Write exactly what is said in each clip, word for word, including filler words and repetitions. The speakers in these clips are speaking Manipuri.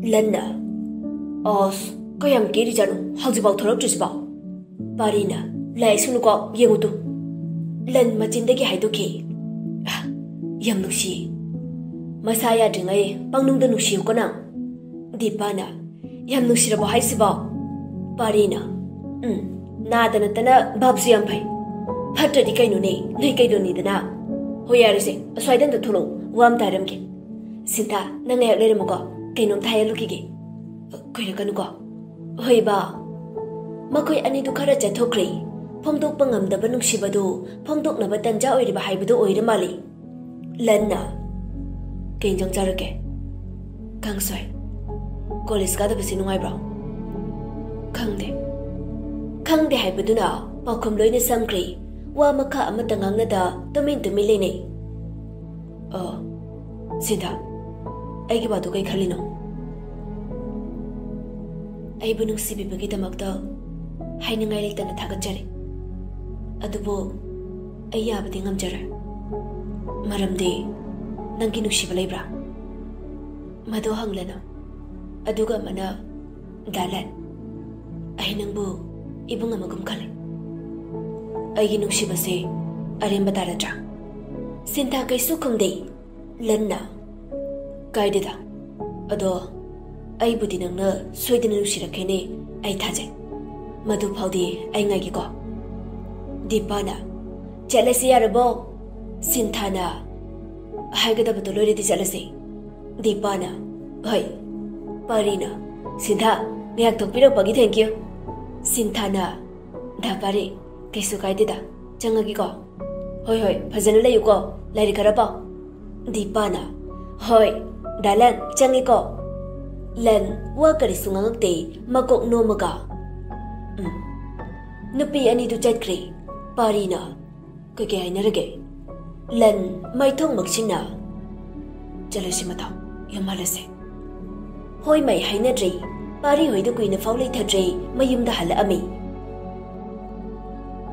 ꯂꯟꯅ, "ꯑꯁ, ꯀꯌꯥꯝ ꯀꯦꯔꯤꯖꯥꯠꯅꯣ, ꯍꯧꯖꯤꯛꯐꯥꯎ ꯊꯣꯔꯛꯇ꯭ꯔꯤꯁꯤꯕꯣ?" ꯄꯥꯔꯤꯅ, "ꯂꯥꯏ ꯁꯨꯅꯨꯀꯣ, ꯌꯦꯡꯉꯨ ꯇꯨ꯫" ꯂꯟ ꯃꯆꯤꯟꯗꯒꯤ ꯍꯥꯏꯗꯣꯛꯈꯤ, "ꯑ, ꯌꯥꯝ ꯅꯨꯡꯁꯤ꯫ ꯃꯁꯥ ꯌꯥꯗ꯭ꯔꯤꯉꯩ ꯄꯪꯅꯨꯡꯗ ꯅꯨꯡꯁꯤꯌꯨꯀꯣ ꯅꯪ꯫" ꯗꯤꯄꯥꯅ, "ꯌꯥꯝ ꯅꯨꯡꯁꯤꯔꯕꯣ ꯍꯥꯏꯁꯤꯕꯣ?" ꯄꯥꯔꯤꯅ, "ꯎꯝ, ꯅꯥꯗ ꯅꯠꯇꯅ ꯚꯥꯞꯁꯨ ꯌꯥꯝ ꯐꯩ꯫ ꯐꯠꯇ꯭ꯔꯗꯤ ꯀꯩꯅꯣꯅꯦ, ꯅꯣꯏ ꯀꯩꯗꯧꯅꯤꯗꯅ? ꯍꯣꯏ, ꯌꯥꯔꯦꯁꯦ, ꯑꯁ꯭ꯋꯥꯏꯗ ꯑꯝꯇ ꯊꯣꯛꯂꯛꯑꯣ, ꯋꯥ ꯑꯝꯇ ꯍꯥꯏꯔꯝꯒꯦ꯫ ꯁꯤꯟꯊꯥ, ꯅꯪ ꯉꯥꯏꯍꯥꯛ ꯂꯩꯔꯝꯃꯨꯀꯣ, ꯀꯩꯅꯣꯝꯇ ꯍꯥꯏꯍꯜꯂꯨꯈꯤꯒꯦ꯫" "ꯀꯨꯏꯔꯛꯀꯅꯨꯀꯣ꯫" "ꯍꯣꯏ ꯕꯥ꯫" ꯃꯈꯣꯏ ꯑꯅꯤꯗꯨ ꯈꯔ ꯆꯠꯊꯣꯛꯈ꯭ꯔꯦ꯫ ꯐꯣꯡꯗꯣꯛꯄ ꯉꯝꯗꯕ ꯅꯨꯡꯁꯤꯕꯗꯨ ꯐꯣꯡꯗꯣꯛꯅꯕ ꯇꯟꯖꯥ ꯑꯣꯏꯔꯤꯕ ꯍꯥꯏꯕꯗꯨ ꯑꯣꯏꯔ ꯃꯥꯜꯂꯤ꯫ ꯂꯟꯅ, "ꯀꯩ ꯏꯟꯖꯥꯡ ꯆꯥꯔꯛꯀꯦ?" "ꯀꯥꯡꯁꯣꯏ꯫" "ꯀꯣꯂꯦꯖ ꯀꯥꯗꯕꯁꯤ ꯅꯨꯡꯉꯥꯏꯕ꯭ꯔꯣ?" "ꯈꯪꯗꯦ꯫" ꯈꯪꯗꯦ ꯍꯥꯏꯕꯗꯨꯅ ꯄꯥꯎꯈꯨꯝ ꯂꯣꯏꯅ ꯁꯝꯈ꯭ꯔꯦ꯫ ꯋꯥ ꯃꯈꯥ ꯑꯃꯠꯇ ꯉꯥꯡꯅꯗ ꯇꯨꯃꯤꯟ ꯇꯨꯃꯤꯟ ꯂꯩꯅꯩ꯫ "ꯑꯣ, ꯁꯤꯟꯊꯥ, ꯑꯩꯒꯤ ꯋꯥꯗꯨ ꯀꯩ ꯈꯜꯂꯤꯅꯣ?" "ꯑꯩꯕꯨ ꯅꯨꯡꯁꯤꯕꯤꯕꯒꯤꯗꯃꯛꯇ ꯍꯥꯏꯅꯤꯡꯉꯥꯏ ꯂꯩꯇꯅ ꯊꯥꯒꯠꯆꯔꯤ꯫ ꯑꯗꯨꯕꯨ ꯑꯩ ꯌꯥꯕꯗꯤ ꯉꯝꯖꯔꯣꯏ꯫ ꯃꯔꯝꯗꯤ ꯅꯪꯒꯤ ꯅꯨꯡꯁꯤꯕ ꯂꯩꯕ꯭ꯔꯥ? ꯃꯗꯨ ꯍꯪꯂꯅꯨ꯫ ꯑꯗꯨꯒ ꯑꯃꯅ, ꯗꯥ ꯂꯟ, ꯑꯩ ꯅꯪꯕꯨ ꯏꯕꯨꯡ ꯑꯃꯒꯨꯝ ꯈꯜꯂꯤ꯫ ꯑꯩꯒꯤ ꯅꯨꯡꯁꯤꯕꯁꯦ ꯑꯔꯦꯝꯕ ꯇꯥꯔꯗ꯭ꯔꯥ?" ꯁꯤꯟꯊꯥ ꯀꯩꯁꯨ ꯈꯨꯝꯗꯦ꯫ ꯂꯟꯅ, "ꯀꯥꯏꯗꯦꯗ꯫ ꯑꯗꯣ ꯑꯩꯕꯨꯗꯤ ꯅꯪꯅ ꯁꯣꯏꯗꯅ ꯅꯨꯡꯁꯤꯔꯛꯀꯅꯤ ꯑꯩ ꯊꯥꯖꯩ꯫ ꯃꯗꯨ ꯐꯥꯎꯗꯤ ꯑꯩ ꯉꯥꯏꯒꯦꯀꯣ꯫" ꯗꯤꯄꯥꯅ, "ꯆꯠꯂꯁꯤ ꯌꯥꯔꯕꯣ?" ꯁꯤꯟꯊꯥꯅ, "ꯍꯥꯏꯒꯗꯕꯗꯣ ꯂꯣꯏꯔꯗꯤ ꯆꯠꯂꯁꯤ꯫" ꯗꯤꯄꯥꯅ, "ꯍꯣꯏ꯫" ꯄꯥꯔꯤꯅ, "ꯁꯤꯟꯊꯥ, ꯉꯥꯏꯍꯥꯛ ꯊꯣꯛꯄꯤꯔꯛꯄꯒꯤ thank you꯫" ꯁꯤꯟꯊꯥꯅ, "ꯗꯥ ꯄꯥꯔꯤ, ꯀꯩꯁꯨ ꯀꯥꯏꯗꯦꯗ, ꯆꯪꯉꯒꯦꯀꯣ꯫" "ꯍꯣꯏ, ꯍꯣꯏ, ꯐꯖꯅ ꯂꯩꯌꯨꯀꯣ, ꯂꯥꯏꯔꯤꯛ ꯈꯔ ꯄꯥꯎ꯫" ꯗꯤꯄꯥꯅ, "ꯍꯣꯏ, ꯗꯥ ꯂꯟ, ꯆꯪꯉꯤꯀꯣ꯫" ꯂꯟ ꯋꯥ ꯀꯔꯤꯁꯨ ꯉꯥꯡꯉꯛꯇꯦ, ꯃꯀꯣꯛ ꯅꯣꯝꯃꯒ꯫ ꯎꯝ꯫ ꯅꯨꯄꯤ ꯑꯅꯤꯗꯨ ꯆꯠꯈ꯭ꯔꯦ꯫ ꯄꯥꯔꯤꯅ, "ꯀꯩꯀꯩ ꯍꯥꯏꯅꯔꯒꯦ?" ꯂꯟ ꯃꯥꯏꯊꯣꯡ ꯃꯛꯁꯤꯟꯅ, "ꯆꯠꯂꯁꯤ ꯃꯇꯥꯎ, ꯌꯨꯝ ꯍꯜꯂꯁꯤ꯫" ꯍꯣꯏ ꯃꯥꯏ ꯍꯥꯏꯅꯗ꯭ꯔꯦ꯫ ꯄꯥꯔꯤ ꯍꯣꯏꯗ ꯀꯨꯏꯅ ꯐꯥꯎ ꯂꯩꯊꯗ꯭ꯔꯦ, ꯃꯌꯨꯝꯗ ꯍꯜꯂꯛꯑꯝꯃꯤ꯫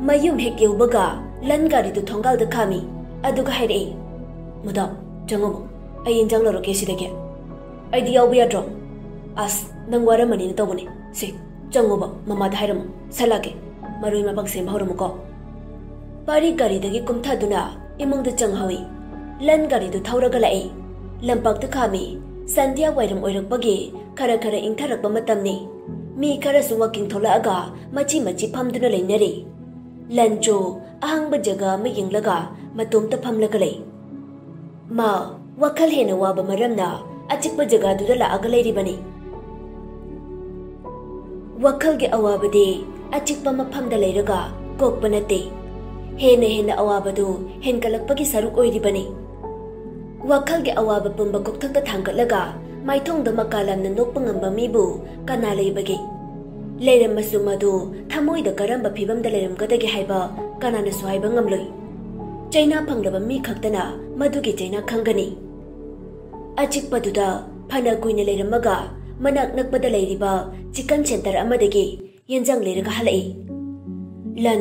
ꯃꯌꯨꯝ ꯍꯦꯛ ꯌꯧꯕꯒ ꯂꯟ ꯒꯥꯔꯤꯗꯨ ꯊꯣꯡꯒꯥꯜꯗ ꯈꯥꯝꯃꯤ꯫ ꯑꯗꯨꯒ ꯍꯥꯏꯔꯛꯏ, "ꯃꯇꯥꯎ, ꯆꯪꯉꯝꯃꯣ, ꯑꯩ ꯏꯟꯖꯥꯡ ꯂꯧꯔꯛꯀꯦ ꯁꯤꯗꯒꯤ꯫" "ꯑꯩꯗꯤ ꯌꯥꯎꯕ ꯌꯥꯗ꯭ꯔꯣ?" ꯑꯁ, ꯅꯪ ꯋꯥꯔꯝꯃꯅꯤꯅ ꯇꯧꯕꯅꯦ꯫ ꯁꯦ, ꯆꯪꯉꯣꯕ, ꯃꯃꯥꯗ ꯍꯥꯏꯔꯝꯃꯨ꯫ ꯁꯠ ꯂꯥꯛꯀꯦ꯫ ꯃꯔꯣꯏ ꯃꯄꯥꯡ ꯁꯦꯝꯕ ꯍꯧꯔꯝꯃꯨꯀꯣ꯫ ꯄꯥꯔꯤ ꯒꯥꯔꯤꯗꯒꯤ ꯀꯨꯝꯊꯗꯨꯅ ꯏꯃꯨꯡꯗ ꯆꯪꯍꯧꯏ꯫ ꯂꯟ ꯒꯥꯔꯤꯗꯨ ꯊꯧꯔꯒ ꯂꯥꯛꯏ꯫ ꯂꯝꯄꯥꯛꯇ ꯈꯥꯝꯃꯤ꯫ ꯁꯟꯙ꯭ꯌꯥ ꯋꯥꯏꯔꯝ ꯑꯣꯏꯔꯛꯄꯒꯤ ꯈꯔ ꯈꯔ ꯏꯪꯊꯔꯛꯄ ꯃꯇꯝꯅꯤ꯫ ꯃꯤ ꯈꯔꯁꯨ ꯋꯥꯀꯤꯡ ꯊꯣꯛꯂꯛꯑꯒ ꯃꯆꯤ ꯃꯆꯤ ꯐꯝꯗꯨꯅ ꯂꯩꯅꯔꯤ꯫ ꯂꯟꯆꯨ ꯑꯍꯥꯡꯕ ꯖꯒꯥ ꯑꯃ ꯌꯦꯡꯂꯒ ꯃꯇꯣꯝꯇ ꯐꯝꯂꯒ ꯂꯩ꯫ ꯃꯥ ꯋꯥꯈꯜ ꯍꯦꯟꯅ ꯋꯥꯕ ꯃꯔꯝꯅ ꯑꯆꯤꯛꯄ ꯖꯒꯥꯗꯨꯗ ꯂꯥꯛꯑꯒ ꯂꯩꯔꯤꯕꯅꯤ꯫ ꯋꯥꯈꯜꯒꯤ ꯑꯋꯥꯕꯗꯤ ꯑꯆꯤꯛꯄ ꯃꯐꯝꯗ ꯂꯩꯔꯒ ꯀꯣꯛꯄ ꯅꯠꯇꯦ꯫ ꯍꯦꯟꯅ ꯍꯦꯟꯅ ꯑꯋꯥꯕꯗꯨ ꯍꯦꯟꯒꯠꯂꯛꯄꯒꯤ ꯁꯔꯨꯛ ꯑꯣꯏꯔꯤꯕꯅꯤ꯫ ꯋꯥꯈꯜꯒꯤ ꯑꯋꯥꯕ ꯄꯨꯝꯕ ꯀꯣꯛꯊꯛꯇ ꯊꯥꯡꯒꯠꯂꯒ ꯃꯥꯏꯊꯣꯡꯗ ꯃꯀꯥ ꯂꯥꯝꯅ ꯅꯣꯛꯄ ꯉꯝꯕ ꯃꯤꯕꯨ ꯀꯅꯥ ꯂꯩꯕꯒꯦ? ꯂꯩꯔꯝꯃꯁꯨ ꯃꯗꯨ ꯊꯃꯣꯏꯗ ꯀꯔꯝꯕ ꯐꯤꯕꯝꯗ ꯂꯩꯔꯝꯒꯗꯒꯦ ꯍꯥꯏꯕ ꯀꯅꯥꯅꯁꯨ ꯍꯥꯏꯕ ꯉꯝꯂꯣꯏ꯫ ꯆꯩꯅꯥ ꯐꯪꯂꯕ ꯃꯤ ꯈꯛꯇꯅ ꯃꯗꯨꯒꯤ ꯆꯩꯅꯥ ꯈꯪꯒꯅꯤ꯫ ꯑꯆꯤꯛꯄꯗꯨꯗ ꯐꯅ ꯀꯨꯏꯅ ꯂꯩꯔꯝꯃꯒ ꯃꯅꯥꯛ ꯅꯛꯄꯗ ꯂꯩꯔꯤꯕ ꯆꯤꯀꯟ ꯁꯦꯟꯇꯔ ꯑꯃꯗꯒꯤ ꯌꯦꯟꯖꯥꯡ ꯂꯩꯔꯒ ꯍꯜꯂꯛꯏ꯫ ꯂꯟ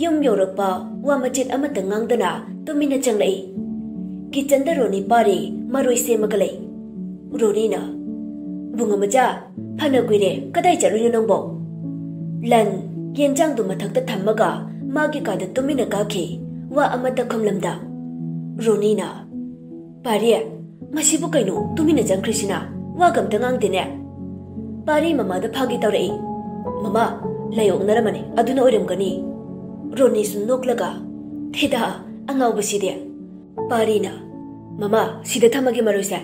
ꯌꯨꯝ ꯌꯧꯔꯛꯄ ꯋꯥ ꯃꯆꯦꯠ ꯑꯃꯠꯇ ꯉꯥꯡꯗꯅ ꯇꯨꯃꯤꯟꯅ ꯆꯪꯂꯛꯏ꯫ ꯀꯤꯆꯟꯗ ꯔꯣꯅꯤ ꯄꯥꯔꯤ ꯃꯔꯣꯏ ꯁꯦꯝꯃꯒ ꯂꯩ꯫ ꯔꯣꯅꯤꯅ, "ꯕꯨꯡꯉꯣ ꯃꯆꯥ, ꯐꯅ ꯀꯨꯏꯔꯦ, ꯀꯗꯥꯏ ꯆꯠꯂꯨꯏꯅꯣ ꯅꯪꯕꯣ?" ꯂꯟ ꯌꯦꯟꯖꯥꯡꯗꯨ ꯃꯊꯛꯇ ꯊꯝꯃꯒ ꯃꯥꯒꯤ ꯀꯥꯗ ꯇꯨꯃꯤꯟꯅ ꯀꯥꯈꯤ, ꯋꯥ ꯑꯃꯠꯇ ꯈꯨꯝꯂꯝꯗ꯫ ꯔꯣꯅꯤꯅ, "ꯄꯥꯔꯤ, ꯃꯁꯤꯕꯨ ꯀꯩꯅꯣ ꯇꯨꯃꯤꯟꯅ ꯆꯪꯈ꯭ꯔꯤꯁꯤꯅ? ꯋꯥꯒ ꯑꯝꯇ ꯉꯥꯡꯗꯦꯅꯦ?" ꯄꯥꯔꯤ ꯃꯃꯥꯗ ꯐꯥꯒꯤ ꯇꯧꯔꯛꯏ꯫ "ꯃꯃꯥ, ꯂꯥꯏ ꯑꯣꯛꯅꯔꯝꯃꯅꯤ, ꯑꯗꯨꯅ ꯑꯣꯏꯔꯝꯒꯅꯤ꯫" ꯔꯣꯅꯤꯁꯨ ꯅꯣꯛꯂꯒ, "ꯊꯤꯗꯥ, ꯑꯉꯥꯎꯕꯁꯤꯗꯤ꯫" ꯄꯥꯔꯤꯅ, "ꯃꯃꯥ, ꯁꯤꯗ ꯊꯝꯃꯒꯦ ꯃꯔꯣꯏꯁꯦ꯫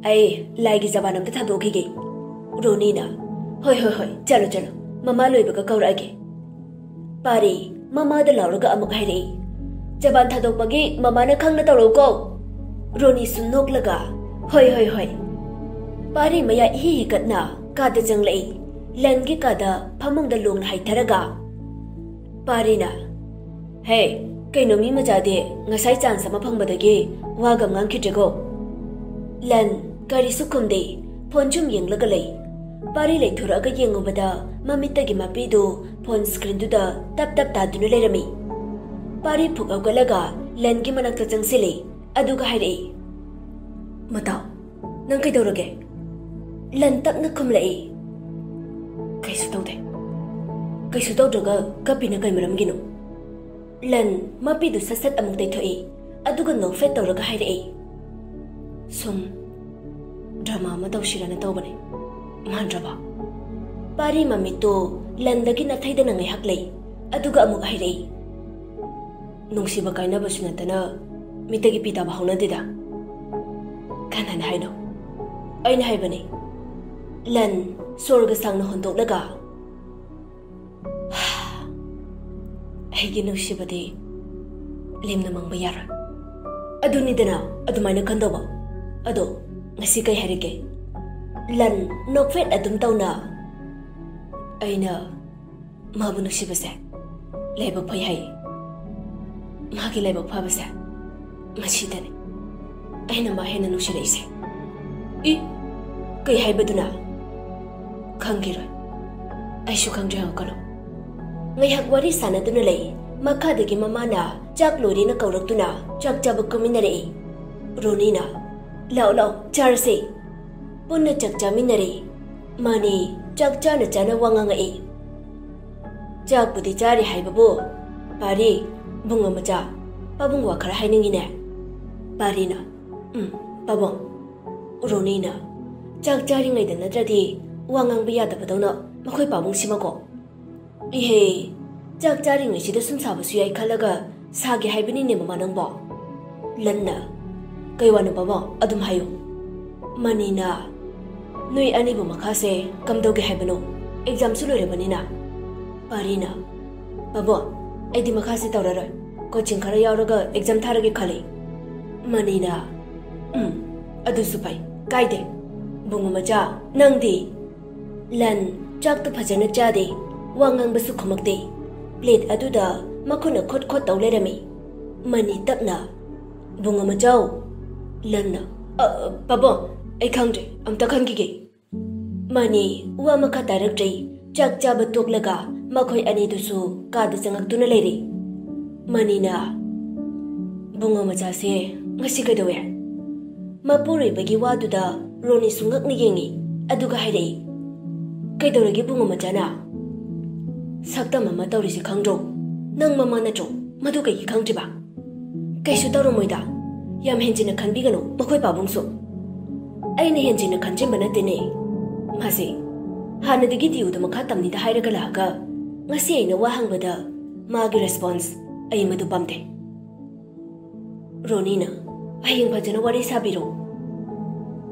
ꯑꯩ ꯂꯥꯏꯒꯤ ꯖꯕꯥꯟ ꯑꯝꯇ ꯊꯥꯗꯣꯛꯈꯤꯒꯦ꯫" ꯔꯣꯅꯤꯅ, "ꯍꯣꯏ, ꯍꯣꯏ, ꯍꯣꯏ, ꯆꯠꯂꯣ, ꯆꯠꯂꯣ꯫ ꯃꯃꯥ ꯂꯣꯏꯕꯒ ꯀꯧꯔꯛꯑꯒꯦ꯫" ꯄꯥꯔꯤ ꯃꯃꯥꯗ ꯂꯥꯎꯔꯒ ꯑꯃꯨꯛ ꯍꯥꯏꯔꯛꯏ, "ꯖꯕꯥꯟ ꯊꯥꯗꯣꯛꯄꯒꯤ ꯃꯃꯥꯅ ꯈꯪꯅ ꯇꯧꯔꯛꯎꯀꯣ꯫" ꯔꯣꯅꯤꯁꯨ ꯅꯣꯛꯂꯒ, "ꯍꯣꯏ, ꯍꯣꯏ, ꯍꯣꯏ꯫" ꯄꯥꯔꯤ ꯃꯌꯥ ꯏꯍꯤ ꯍꯤꯒꯠꯅ ꯀꯥꯗ ꯆꯪꯂꯛꯏ꯫ ꯂꯟꯒꯤ ꯀꯥꯗ ꯐꯃꯨꯡꯗ ꯂꯣꯡꯅ ꯍꯥꯏꯊꯔꯒ ꯄꯥꯔꯤꯅ, "ꯍꯦ, ꯀꯩꯅꯣ ꯃꯤ ꯃꯆꯥꯗꯤ ꯉꯁꯥꯏ ꯆꯥꯟꯁ ꯑꯃ ꯐꯪꯕꯗꯒꯤ ꯋꯥꯒ ꯉꯥꯡꯈꯤꯗ꯭ꯔꯦꯀꯣ?" ꯂꯟ ꯀꯔꯤꯁꯨ ꯈꯨꯝꯗꯦ, ꯐꯣꯟ ꯁꯨꯝ ꯌꯦꯡꯂꯒ ꯂꯩ꯫ ꯄꯥꯔꯤ ꯂꯩꯊꯣꯔꯛꯑꯒ ꯌꯦꯡꯉꯨꯕꯗ ꯃꯃꯤꯠꯇꯒꯤ ꯃꯄꯤꯗꯨ ꯐꯣꯟ ꯁ꯭ꯀ꯭ꯔꯤꯟꯗꯨꯗ ꯇꯞ ꯇꯞ ꯇꯥꯗꯨꯅ ꯂꯩꯔꯝꯃꯤ꯫ ꯄꯥꯔꯤ ꯐꯨꯛ ꯍꯧꯒꯠꯂꯒ ꯂꯟꯒꯤ ꯃꯅꯥꯛꯇ ꯆꯪꯁꯤꯜꯂꯤ, ꯑꯗꯨꯒ ꯍꯥꯏꯔꯛꯏ, "ꯃꯇꯥꯎ, ꯅꯪ ꯀꯩꯗꯧꯔꯒꯦ?" ꯂꯟ ꯇꯞꯅ ꯈꯨꯝꯂꯛꯏ, "ꯀꯩꯁꯨ ꯇꯧꯗꯦ꯫ ꯀꯩꯁꯨ ꯇꯧꯗ꯭ꯔꯒ ꯀꯞꯄꯤꯅ ꯀꯩ ꯃꯔꯝꯒꯤꯅꯣ?" ꯂꯟ ꯃꯄꯤꯗꯨ ꯁꯠ ꯁꯠ ꯑꯃꯨꯛ ꯇꯩꯊꯣꯛꯏ, ꯑꯗꯨꯒ ꯅꯣꯛꯐꯦꯠ ꯇꯧꯔꯒ ꯍꯥꯏꯔꯛꯏ, "ꯁꯨꯝ ꯗ꯭ꯔꯃꯥ ꯑꯃ ꯇꯧꯁꯤꯔꯅ ꯇꯧꯕꯅꯦ, ꯃꯥꯟꯗ꯭ꯔꯕ?" ꯄꯥꯔꯤ ꯃꯃꯤꯠꯇꯨ ꯂꯟꯗꯒꯤ ꯅꯥꯊꯩꯗꯅ ꯉꯥꯏꯍꯥꯛ ꯂꯩ, ꯑꯗꯨꯒ ꯑꯃꯨꯛ ꯍꯥꯏꯔꯛꯏ, "ꯅꯨꯡꯁꯤꯕ ꯀꯥꯏꯅꯕꯁꯨ ꯅꯠꯇꯅ ꯃꯤꯠꯇꯒꯤ ꯄꯤ ꯇꯥꯕ ꯍꯧꯅꯗꯦꯗ꯫" "ꯀꯅꯥꯅ ꯍꯥꯏꯅꯣ?" "ꯑꯩꯅ ꯍꯥꯏꯕꯅꯦ꯫" ꯂꯟ ꯁꯣꯔꯒ ꯁꯥꯡꯅ ꯍꯣꯟꯗꯣꯛꯂꯒ, "ꯑꯩꯒꯤ ꯅꯨꯡꯁꯤꯕꯗꯤ ꯂꯦꯝꯅ ꯃꯥꯡꯕ ꯌꯥꯔꯣꯏ꯫ ꯑꯗꯨꯅꯤꯗꯅ ꯑꯗꯨꯃꯥꯏꯅ ꯈꯟꯗꯧꯕ꯫ ꯑꯗꯣ ꯉꯁꯤ ꯀꯩ ꯍꯥꯏꯔꯛꯀꯦ?" ꯂꯟ ꯅꯣꯛꯐꯦꯠ ꯑꯗꯨꯝ ꯇꯧꯅ, "ꯑꯩꯅ ꯃꯥꯕꯨ ꯅꯨꯡꯁꯤꯕꯁꯦ ꯂꯥꯏꯕꯛ ꯐꯩ ꯍꯥꯏꯌꯦ꯫ ꯃꯥꯒꯤ ꯂꯥꯏꯕꯛ ꯐꯕꯁꯦ ꯉꯁꯤꯗꯅꯦ ꯑꯩꯅ ꯃꯥ ꯍꯦꯟꯅ ꯅꯨꯡꯁꯤꯔꯛꯏꯁꯦ꯫" "ꯏ, ꯀꯩ ꯍꯥꯏꯕꯗꯨꯅ?" "ꯈꯪꯈꯤꯔꯣꯏ꯫ ꯑꯩꯁꯨ ꯈꯪꯗ꯭ꯔꯦ, ꯍꯪꯉꯛꯀꯅꯨ꯫" ꯉꯥꯏꯍꯥꯛ ꯋꯥꯔꯤ ꯁꯥꯟꯅꯗꯨꯅ ꯂꯩ꯫ ꯃꯈꯥꯗꯒꯤ ꯃꯃꯥꯅ ꯆꯥꯛ ꯂꯣꯏꯔꯦꯅ ꯀꯧꯔꯛꯇꯨꯅ ꯆꯥꯛ ꯆꯥꯕ ꯀꯨꯝꯃꯤꯟꯅꯔꯛꯏ꯫ ꯔꯣꯅꯤꯅ, "ꯂꯥꯛꯑꯣ, ꯂꯥꯛꯑꯣ, ꯆꯥꯔꯁꯦ꯫" ꯄꯨꯟꯅ ꯆꯥꯛ ꯆꯥꯃꯤꯟꯅꯔꯦ꯫ ꯃꯥꯅꯤ ꯆꯥꯛ ꯆꯥꯅ ꯆꯥꯅ ꯋꯥ ꯉꯥꯡꯉꯛꯏ꯫ "ꯆꯥꯛꯄꯨꯗꯤ ꯆꯥꯔꯤ ꯍꯥꯏꯕꯕꯨ, ꯄꯥꯔꯤ, ꯕꯨꯡꯉꯣ ꯃꯆꯥ, ꯄꯥꯕꯨꯡ ꯋꯥ ꯈꯔ ꯍꯥꯏꯅꯤꯡꯉꯤꯅꯦ꯫" ꯄꯥꯔꯤꯅ, "ꯎꯝ, ꯄꯥꯕꯨꯡ꯫" ꯔꯣꯅꯤꯅ, "ꯆꯥꯛ ꯆꯥꯔꯤꯉꯩꯗ ꯅꯠꯇ꯭ꯔꯗꯤ ꯋꯥ ꯉꯥꯡꯕ ꯌꯥꯗꯕꯗꯧꯅ ꯃꯈꯣꯏ ꯄꯥꯕꯨꯡꯁꯤꯃꯀꯣ꯫" "ꯏꯍꯦ, ꯆꯥꯛ ꯆꯥꯔꯤꯉꯩꯁꯤꯗ ꯁꯨꯝ ꯁꯥꯕꯁꯨ ꯌꯥꯏ ꯈꯜꯂꯒ ꯁꯥꯒꯦ ꯍꯥꯏꯕꯅꯤꯅꯦ, ꯃꯃꯥ ꯅꯪꯕꯣ꯫" ꯂꯟꯅ, "ꯀꯩ ꯋꯥꯅꯣ ꯄꯥꯕꯨꯡ? ꯑꯗꯨꯝ ꯍꯥꯏꯌꯨ꯫" ꯃꯅꯤꯅ, "ꯅꯣꯏ ꯑꯅꯤꯕꯨ ꯃꯈꯥꯁꯦ ꯀꯝꯗꯧꯒꯦ ꯍꯥꯏꯕꯅꯣ? ꯑꯦꯛꯖꯥꯝꯁꯨ ꯂꯣꯏꯔꯕꯅꯤꯅ꯫" ꯄꯥꯔꯤꯅ, "ꯄꯥꯕꯨꯡ, ꯑꯩꯗꯤ ꯃꯈꯥꯁꯦ ꯇꯧꯔꯔꯣꯏ꯫ ꯀꯣꯆꯤꯡ ꯈꯔ ꯌꯥꯎꯔꯒ ꯑꯦꯛꯖꯥꯝ ꯊꯥꯔꯒꯦ ꯈꯜꯂꯤ꯫" ꯃꯅꯤꯅ, "ꯎꯝ, ꯑꯗꯨꯁꯨ ꯐꯩ, ꯀꯥꯏꯗꯦ꯫ ꯕꯨꯡꯉꯣ ꯃꯆꯥ, ꯅꯪꯗꯤ?" ꯂꯟ ꯆꯥꯛꯇꯨ ꯐꯖꯅ ꯆꯥꯗꯦ, ꯋꯥ ꯉꯥꯡꯕꯁꯨ ꯈꯨꯝꯃꯛꯇꯦ꯫ ꯄ꯭ꯂꯦꯠ ꯑꯗꯨꯗ ꯃꯈꯨꯠꯅ ꯈꯣꯠ ꯈꯣꯠ ꯇꯧ ꯂꯩꯔꯝꯃꯤ꯫ ꯃꯅꯤ ꯇꯞꯅ, "ꯕꯨꯡꯉꯣ ꯃꯆꯥꯎ꯫" ꯂꯟꯅ, "ꯑ, ꯄꯥꯕꯨꯡ, ꯑꯩ ꯈꯪꯗ꯭ꯔꯦ, ꯑꯝꯇ ꯈꯟꯈꯤꯒꯦ꯫" ꯃꯅꯤ ꯋꯥ ꯃꯈꯥ ꯇꯥꯔꯛꯇ꯭ꯔꯦ꯫ ꯆꯥꯛ ꯆꯥꯕ ꯇꯣꯛꯂꯒ ꯃꯈꯣꯏ ꯑꯅꯤꯗꯨꯁꯨ ꯀꯥꯗ ꯆꯪꯉꯛꯇꯨꯅ ꯂꯩꯔꯦ꯫ ꯃꯅꯤꯅ, "ꯕꯨꯡꯉꯣ ꯃꯆꯥꯁꯦ ꯉꯁꯤ ꯀꯩꯗꯧꯋꯦ?" ꯃꯄꯨꯔꯣꯏꯕꯒꯤ ꯋꯥꯗꯨꯗ ꯔꯣꯅꯤꯁꯨ ꯉꯛꯅ ꯌꯦꯡꯉꯤ꯫ ꯑꯗꯨꯒ ꯍꯥꯏꯔꯛꯏ, "ꯀꯩꯗꯧꯔꯒꯦ ꯏꯕꯨꯡꯉꯣ ꯃꯆꯥꯅ? ꯁꯛꯇꯝ ꯑꯃ ꯇꯧꯔꯤꯁꯦ ꯈꯪꯗ꯭ꯔꯣ? ꯅꯪ ꯃꯃꯥ ꯅꯠꯇ꯭ꯔꯣ? ꯃꯗꯨ ꯀꯩꯒꯤ ꯈꯪꯗ꯭ꯔꯤꯕ?" "ꯀꯩꯁꯨ ꯇꯧꯔꯝꯃꯣꯏꯗ꯫ ꯌꯥꯝ ꯍꯦꯟꯖꯤꯟꯅ ꯈꯟꯕꯤꯒꯅꯨ ꯃꯈꯣꯏ ꯄꯥꯕꯨꯡꯁꯨ꯫ ꯑꯩꯅ ꯍꯦꯟꯖꯤꯟꯅ ꯈꯟꯖꯤꯟꯕ ꯅꯠꯇꯦꯅꯦ꯫ ꯃꯥꯁꯦ ꯍꯥꯟꯅꯗꯒꯤ ꯗꯤꯌꯨꯗ ꯃꯈꯥ ꯇꯝꯅꯤꯗ ꯍꯥꯏꯔꯒ ꯂꯥꯛꯑꯒ ꯉꯁꯤ ꯑꯩꯅ ꯋꯥ ꯍꯪꯕꯗ ꯃꯥꯒꯤ ꯔꯦꯁꯄꯣꯟꯁ ꯑꯩ ꯃꯗꯨ ꯄꯥꯝꯗꯦ꯫" ꯔꯣꯅꯤꯅ, "ꯍꯌꯦꯡ ꯐꯖꯅ ꯋꯥꯔꯤ ꯁꯥꯕꯤꯔꯣ꯫"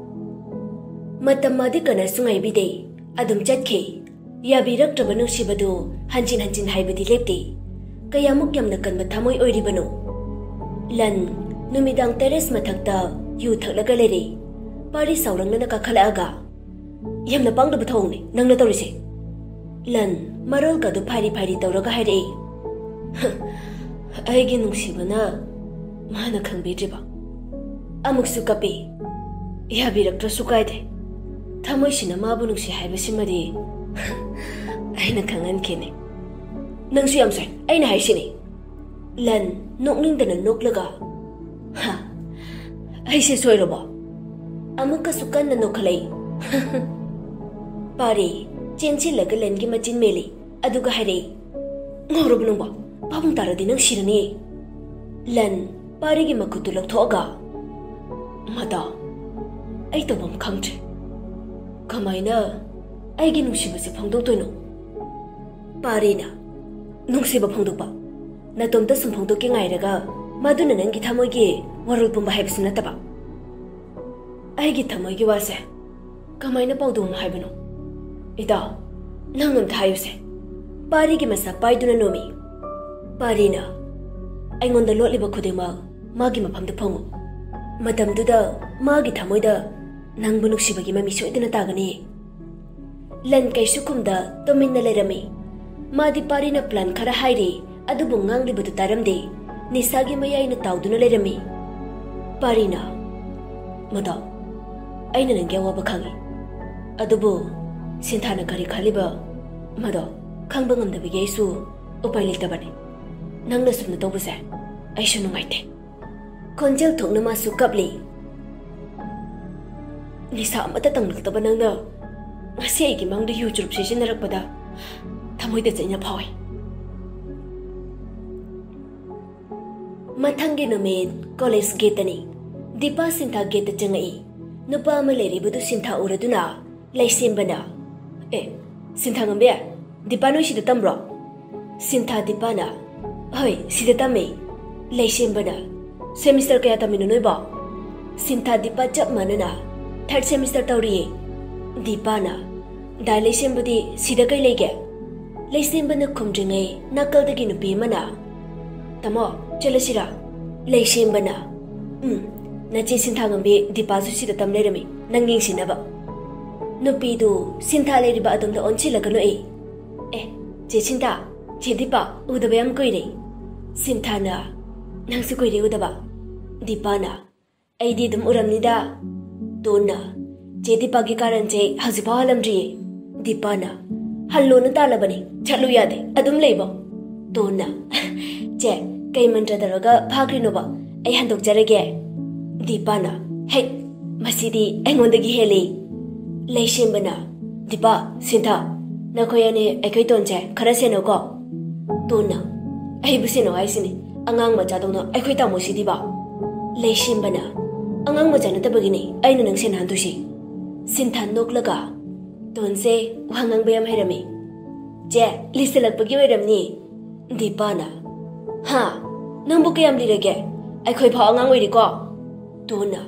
ꯃꯇꯝ ꯃꯥꯗꯤ ꯀꯅꯥꯁꯨ ꯉꯥꯏꯕꯤꯗꯦ꯫ ꯑꯗꯨꯝ ꯆꯠꯈꯤ꯫ ꯌꯥꯕꯤꯔꯛꯇ꯭ꯔꯕ ꯅꯨꯡꯁꯤꯕꯗꯨ ꯍꯟꯖꯤꯟ ꯍꯟꯖꯤꯟ ꯍꯥꯏꯕꯗꯤ ꯂꯦꯞꯇꯦ꯫ ꯀꯌꯥꯃꯨꯛ ꯌꯥꯝꯅ ꯀꯟꯕ ꯊꯃꯣꯏ ꯑꯣꯏꯔꯤꯕꯅꯣ? ꯂꯟ, ꯅꯨꯃꯤꯗꯥꯡ ꯇꯦꯔꯦꯁ ꯃꯊꯛꯇ ꯌꯨ ꯊꯛꯂꯒ ꯂꯩꯔꯦ꯫ ꯄꯥꯔꯤ ꯁꯥꯎꯔꯪꯅꯅ ꯀꯥꯈꯠꯂꯛꯑꯒ, "ꯌꯥꯝꯅ ꯄꯥꯡꯗꯕ ꯊꯧꯑꯣꯡꯅꯤ ꯅꯪꯅ ꯇꯧꯔꯤꯁꯦ꯫" ꯂꯟ, ꯃꯔꯣꯜꯒꯗꯨ ꯐꯥꯏꯔꯤ ꯐꯥꯏꯔꯤ ꯇꯧꯔꯒ ꯍꯥꯏꯔꯛꯏ, "ꯑꯩꯒꯤ ꯅꯨꯡꯁꯤꯕꯅ ꯃꯥꯅ ꯈꯪꯕꯤꯗ꯭ꯔꯤꯕ?" ꯑꯃꯨꯛꯁꯨ ꯀꯞꯄꯤ꯫ "ꯌꯥꯕꯤꯔꯛꯇ꯭ꯔꯁꯨ ꯀꯥꯏꯗꯦ꯫ ꯊꯃꯣꯏꯁꯤꯅ ꯃꯥꯕꯨ ꯅꯨꯡꯁꯤ ꯍꯥꯏꯕꯁꯤꯃꯗꯤ ꯑꯩꯅ ꯈꯪꯍꯟꯈꯤꯅꯤ꯫" "ꯅꯪꯁꯨ ꯌꯥꯝ ꯁꯣꯏ, ꯑꯩꯅ ꯍꯥꯏꯁꯤꯅꯤ꯫" ꯂꯟ, ꯅꯣꯛꯅꯤꯡꯗꯅ ꯅꯣꯛꯂꯒ, "ꯍꯥ, ꯑꯩꯁꯦ ꯁꯣꯏꯔꯕꯣ?" ꯑꯃꯨꯛꯀꯁꯨ ꯀꯟꯅ ꯅꯣꯛꯈꯠꯂꯛꯏ꯫ ꯄꯥꯔꯤ, ꯆꯦꯟꯁꯤꯜꯂꯒ ꯂꯟꯒꯤ ꯃꯆꯤꯟ ꯃꯦꯜꯂꯤ꯫ ꯑꯗꯨꯒ ꯍꯥꯏꯔꯛꯏ, "ꯉꯥꯎꯔꯕ ꯅꯪꯕꯣ? ꯄꯥꯕꯨꯡ ꯇꯥꯔꯗꯤ ꯅꯪ ꯁꯤꯔꯅꯤ꯫" ꯂꯟ, ꯄꯥꯔꯤꯒꯤ ꯃꯈꯨꯠꯇꯨ ꯂꯧꯊꯣꯛꯑꯒ, "ꯃꯗꯥ, ꯑꯩ ꯇꯧꯐꯝ ꯈꯪꯗ꯭ꯔꯦ꯫ ꯀꯃꯥꯏꯅ ꯑꯩꯒꯤ ꯅꯨꯡꯁꯤꯕꯁꯦ ꯐꯣꯡꯗꯣꯛꯇꯣꯏꯅꯣ?" ꯄꯥꯔꯤꯅ, "ꯅꯨꯡꯁꯤꯕ ꯐꯣꯡꯗꯣꯛꯄ? ꯅꯇꯣꯝꯇ ꯁꯨꯝ ꯐꯣꯡꯗꯣꯛꯀꯦ ꯉꯥꯏꯔꯒ ꯃꯗꯨꯅ ꯅꯪꯒꯤ ꯊꯃꯣꯏꯒꯤ ꯋꯥꯔꯣꯜ ꯄꯨꯝꯕ ꯍꯥꯏꯕꯁꯨ ꯅꯠꯇꯕ꯫ ꯑꯩꯒꯤ ꯊꯃꯣꯏꯒꯤ ꯋꯥꯁꯦ ꯀꯃꯥꯏꯅ ꯄꯥꯎꯗꯣꯡꯅꯣ ꯍꯥꯏꯕꯅꯣ? ꯏꯇꯥꯎ, ꯅꯪ ꯑꯝꯇ ꯍꯥꯏꯌꯨꯁꯦ꯫" ꯄꯥꯔꯤꯒꯤ ꯃꯁꯥ ꯄꯥꯏꯗꯨꯅ ꯅꯣꯝꯃꯤ꯫ ꯄꯥꯔꯤꯅ, "ꯑꯩꯉꯣꯟꯗ ꯂꯣꯠꯂꯤꯕ ꯈꯨꯗꯤꯡꯃꯛ ꯃꯥꯒꯤ ꯃꯐꯝꯗ ꯐꯣꯡꯉꯨ꯫ ꯃꯇꯝꯗꯨꯗ ꯃꯥꯒꯤ ꯊꯃꯣꯏꯗ ꯅꯪꯕꯨ ꯅꯨꯡꯁꯤꯕꯒꯤ ꯃꯃꯤ ꯁꯣꯏꯗꯅ ꯇꯥꯒꯅꯤ꯫" ꯂꯟ ꯀꯩꯁꯨ ꯈꯨꯝꯗ ꯇꯨꯃꯤꯟꯅ ꯂꯩꯔꯝꯃꯤ꯫ ꯃꯥꯗꯤ ꯄꯥꯔꯤꯅ ꯄ꯭ꯂꯥꯟ ꯈꯔ ꯍꯥꯏꯔꯤ, ꯑꯗꯨꯕꯨ ꯉꯥꯡꯂꯤꯕꯗꯨ ꯇꯥꯔꯝꯗꯦ꯫ ꯅꯤꯁꯥꯒꯤ ꯃꯌꯥꯏꯅ ꯇꯥꯎꯗꯨꯅ ꯂꯩꯔꯝꯃꯤ꯫ ꯄꯥꯔꯤꯅ, "ꯃꯗꯣ, ꯑꯩꯅ ꯅꯪꯒꯤ ꯑꯋꯥꯕ ꯈꯪꯉꯤ꯫ ꯑꯗꯨꯕꯨ ꯁꯤꯟꯊꯥꯅ ꯀꯔꯤ ꯈꯜꯂꯤꯕ, ꯃꯗꯣ ꯈꯪꯕ ꯉꯝꯗꯕꯒꯤ ꯑꯩꯁꯨ ꯎꯄꯥꯏ ꯂꯩꯇꯕꯅꯤ꯫ ꯅꯪꯅ ꯁꯨꯝꯅ ꯇꯧꯕꯁꯦ ꯑꯩꯁꯨ ꯅꯨꯡꯉꯥꯏꯇꯦ꯫" ꯈꯣꯟꯖꯦꯜ ꯊꯣꯛꯅ ꯃꯥꯁꯨ ꯀꯞꯂꯤ꯫ ꯅꯤꯁꯥ ꯑꯃꯠꯇ ꯇꯪꯂꯛꯇꯕ ꯅꯪꯅ ꯉꯁꯤ ꯑꯩꯒꯤ ꯃꯪꯗ ꯌꯨ ꯆꯨꯔꯨꯞ ꯁꯤꯖꯤꯟꯅꯔꯛꯄꯗ ꯊꯃꯣꯏꯗ ꯆꯩꯅ ꯐꯥꯎꯏ꯫ ꯃꯊꯪꯒꯤ ꯅꯨꯃꯤꯠ ꯀꯣꯂꯦꯖ ꯒꯦꯠꯇꯅꯤ꯫ ꯗꯤꯄꯥ ꯁꯤꯟꯊꯥ ꯒꯦꯠꯇ ꯆꯪꯉꯛꯏ꯫ ꯅꯨꯄꯥ ꯑꯃ ꯂꯩꯔꯤꯕꯗꯨ ꯁꯤꯟꯊꯥ ꯎꯔꯗꯨꯅ ꯂꯩꯁꯦꯝꯕꯅ, "ꯑꯦ, ꯁꯤꯟꯊꯥ ꯉꯝꯕꯤ, ꯗꯤꯄꯥ ꯅꯣꯏ ꯁꯤꯗ ꯇꯝꯕ꯭ꯔꯣ?" ꯁꯤꯟꯊꯥ ꯗꯤꯄꯥꯅ, "ꯍꯣꯏ, ꯁꯤꯗ ꯇꯝꯃꯤ꯫" ꯂꯩꯁꯦꯝꯕꯅ, "ꯁꯦꯃꯤꯁꯇꯔ ꯀꯌꯥ ꯇꯝꯃꯤꯅꯣ ꯅꯣꯏꯕꯣ?" ꯁꯤꯟꯊꯥ ꯗꯤꯄꯥ ꯆꯞ ꯃꯥꯟꯅꯅ, "ꯊꯥꯔꯠ ꯁꯦꯃꯤꯁꯇꯔ ꯇꯧꯔꯤꯌꯦ꯫" ꯗꯤꯄꯥꯅ, "ꯗꯥ ꯂꯩꯁꯦꯝꯕꯗꯤ ꯁꯤꯗ ꯀꯩ ꯂꯩꯒꯦ?" ꯂꯩꯁꯦꯝꯕꯅ ꯈꯨꯝꯗ꯭ꯔꯤꯉꯩ ꯅꯥꯀꯜꯗꯒꯤ ꯅꯨꯄꯤ ꯑꯃꯅ, "ꯇꯥꯃꯣ, ꯆꯠꯂꯁꯤꯔꯥ?" ꯂꯩꯁꯦꯝꯕꯅ, "ꯎꯝ, ꯅꯆꯦ ꯁꯤꯟꯊꯥ ꯉꯝꯕꯤ ꯗꯤꯄꯥꯁꯨ ꯁꯤꯗ ꯇꯝ ꯂꯩꯔꯝꯃꯤ, ꯅꯪ ꯌꯦꯡꯁꯤꯟꯅꯕ꯫" ꯅꯨꯄꯤꯗꯨ ꯁꯤꯟꯊꯥ ꯂꯩꯔꯤꯕ ꯑꯗꯣꯝꯗ ꯑꯣꯟꯁꯤꯜꯂꯒ ꯅꯣꯛꯏ꯫ "ꯑꯦ, ꯆꯦ ꯁꯤꯟꯊꯥ, ꯆꯦ ꯗꯤꯄꯥ ꯎꯗꯕ ꯌꯥꯝ ꯀꯨꯏꯔꯦ꯫" ꯁꯤꯟꯊꯥꯅ, "ꯅꯪꯁꯨ ꯀꯨꯏꯔꯦ ꯎꯗꯕ꯫" ꯗꯤꯄꯥꯅ, "ꯑꯩꯗꯤ ꯑꯗꯨꯝ ꯎꯔꯝꯅꯤꯗ꯫" ꯇꯣꯟꯅ, "ꯆꯦ ꯗꯤꯄꯥꯒꯤ ꯀꯥꯔꯟꯁꯦ ꯍꯧꯖꯤꯛꯐꯥꯎ ꯍꯜꯂꯝꯗ꯭ꯔꯤꯌꯦ꯫" ꯗꯤꯄꯥꯅ, "ꯍꯜꯂꯣꯅ ꯇꯥꯜꯂꯕꯅꯤ, ꯆꯠꯂꯨ ꯌꯥꯗꯦ, ꯑꯗꯨꯝ ꯂꯩꯕꯣ꯫" ꯇꯣꯟꯅ, "ꯆꯦ, ꯀꯩ ꯃꯟꯇ꯭ꯔ ꯇꯧꯔꯒ ꯐꯥꯈ꯭ꯔꯤꯅꯣꯕ? ꯑꯩ ꯍꯟꯗꯣꯛꯆꯔꯒꯦ꯫" ꯗꯤꯄꯥꯅ, "ꯍꯦꯛ, ꯃꯁꯤꯗꯤ ꯑꯩꯉꯣꯟꯗꯒꯤ ꯍꯦꯜꯂꯤ꯫" ꯂꯩꯁꯦꯝꯕꯅ, "ꯗꯤꯄꯥ, ꯁꯤꯟꯊꯥ, ꯅꯈꯣꯏ ꯑꯅꯤ ꯑꯩꯈꯣꯏ ꯇꯣꯟꯁꯦ ꯈꯔ ꯁꯦꯟꯅꯧꯀꯣ꯫" ꯇꯣꯟꯅ, "ꯑꯩꯕꯨ ꯁꯦꯟꯅꯧ ꯍꯥꯏꯁꯤꯅꯤ, ꯑꯉꯥꯡ ꯃꯆꯥꯗꯧꯅ ꯑꯩꯈꯣꯏ ꯇꯥꯃꯣꯁꯤꯗꯤꯕ?" ꯂꯩꯁꯦꯝꯕꯅ, "ꯑꯉꯥꯡ ꯃꯆꯥ ꯅꯠꯇꯕꯒꯤꯅꯤ ꯑꯩꯅ ꯅꯪ ꯁꯦꯟꯅꯍꯟꯗꯣꯏꯁꯤ꯫" ꯁꯤꯟꯊꯥ ꯅꯣꯛꯂꯒ, "ꯇꯣꯟꯁꯦ ꯋꯥ ꯉꯥꯡꯕ ꯌꯥꯝ ꯍꯩꯔꯝꯃꯤ꯫ ꯆꯦ, ꯂꯤꯁꯤꯜꯂꯛꯄꯒꯤ ꯑꯣꯏꯔꯝꯅꯤ꯫" ꯗꯤꯄꯥꯅ, "ꯍꯥ? ꯅꯪꯕꯨ ꯀꯌꯥꯝ ꯂꯤꯔꯒꯦ? ꯑꯩꯈꯣꯏ ꯐꯥꯎ ꯑꯉꯥꯡ ꯑꯣꯏꯔꯤꯀꯣ?" ꯇꯣꯟꯅ,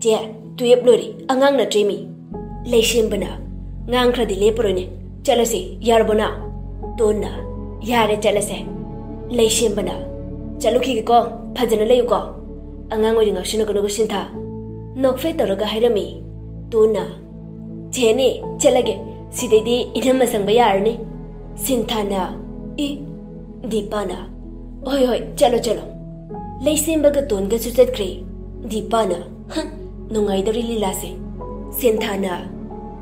"ꯆꯦ, ꯇꯨꯌꯦꯞ ꯂꯣꯏꯔꯦ, ꯑꯉꯥꯡ ꯅꯠꯇ꯭ꯔꯦꯃꯤ꯫" ꯂꯩꯁꯦꯝꯕꯅ, "ꯉꯥꯡꯈ꯭ꯔꯗꯤ ꯂꯦꯞꯄꯔꯣꯏꯅꯦ, ꯆꯠꯂꯁꯤ, ꯌꯥꯔꯕꯣꯅ?" ꯇꯣꯟꯅ, "ꯌꯥꯔꯦ, ꯆꯠꯂꯁꯦ꯫" ꯂꯩꯁꯦꯝꯕꯅ, "ꯆꯠꯂꯨꯈꯤꯒꯦꯀꯣ, ꯐꯖꯅ ꯂꯩꯌꯨꯀꯣ, ꯑꯉꯥꯡ ꯑꯣꯏꯔꯤ ꯉꯥꯎꯁꯤꯟꯅꯒꯅꯨꯀꯣ ꯁꯤꯟꯊꯥ꯫" ꯅꯣꯛꯐꯦꯠ ꯇꯧꯔꯒ ꯍꯥꯏꯔꯝꯃꯤ꯫ ꯇꯣꯟꯅ, "ꯆꯦꯅꯦ, ꯆꯠꯂꯒꯦ, ꯁꯤꯗꯩꯗꯤ ꯏꯅꯝꯃ ꯁꯪꯕ ꯌꯥꯔꯅꯤ꯫" ꯁꯤꯟꯊꯥꯅ, "ꯏ꯫" ꯗꯤꯄꯥꯅ, "ꯍꯣꯏ, ꯍꯣꯏ, ꯆꯠꯂꯣ, ꯆꯠꯂꯣ꯫" ꯂꯩꯁꯦꯝꯕꯒ ꯇꯣꯟꯒꯁꯨ ꯆꯠꯈ꯭ꯔꯦ꯫ ꯗꯤꯄꯥꯅ, "ꯍ, ꯅꯨꯡꯉꯥꯏꯗꯧꯔꯤ ꯂꯤꯂꯥꯁꯦ꯫" ꯁꯤꯟꯊꯥꯅ,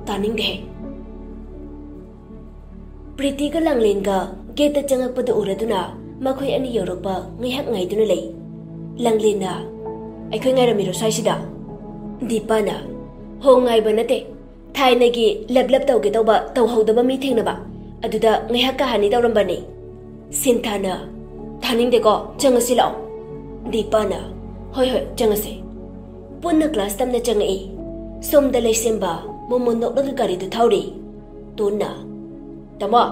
"ꯇꯥꯅꯤꯡꯗꯦꯍꯦ꯫" ꯄ꯭ꯔꯤꯇꯤꯒ ꯂꯥꯡꯂꯦꯟꯒ ꯒꯦꯠꯇ ꯆꯪꯉꯛꯄꯗ ꯎꯔꯗꯨꯅ ꯃꯈꯣꯏ ꯑꯅꯤ ꯌꯧꯔꯛꯄ ꯉꯥꯏꯍꯥꯛ ꯉꯥꯏꯗꯨꯅ ꯂꯩ꯫ ꯂꯥꯡꯂꯦꯟꯅ, "ꯑꯩꯈꯣꯏ ꯉꯥꯏꯔꯝꯃꯤꯔꯣ ꯁ꯭ꯋꯥꯏꯁꯤꯗ?" ꯗꯤꯄꯥꯅ, ꯍꯣ, ꯉꯥꯏꯕ ꯅꯠꯇꯦ꯫ ꯊꯥꯏꯅꯒꯤ ꯂꯞ ꯂꯞ ꯇꯧꯒꯦ ꯇꯧꯕ ꯇꯧꯍꯧꯗꯕ ꯃꯤ ꯊꯦꯡꯅꯕ, ꯑꯗꯨꯗ ꯉꯥꯏꯍꯥꯛ ꯀꯥꯍꯟꯅꯤ ꯇꯧꯔꯝꯕꯅꯤ꯫ ꯁꯤꯟꯊꯥꯅ, "ꯊꯥꯅꯤꯡꯗꯦꯀꯣ, ꯆꯪꯉꯁꯤ ꯂꯥꯛꯑꯣ"꯫ ꯗꯤꯄꯥꯅ, "ꯍꯣꯏ ꯍꯣꯏ, ꯆꯪꯉꯁꯦ"꯫ ꯄꯨꯟꯅ ꯀ꯭ꯂꯥꯁ ꯇꯝꯅ ꯆꯪꯉꯛꯏ꯫ ꯁꯣꯝꯗ ꯂꯩꯁꯦꯝꯕ ꯃꯣꯃꯣꯟ ꯅꯣꯛꯂꯒ ꯒꯥꯔꯤꯗꯨ ꯊꯧꯔꯤ꯫ ꯇꯣꯟꯅ, "ꯇꯥꯃꯣ,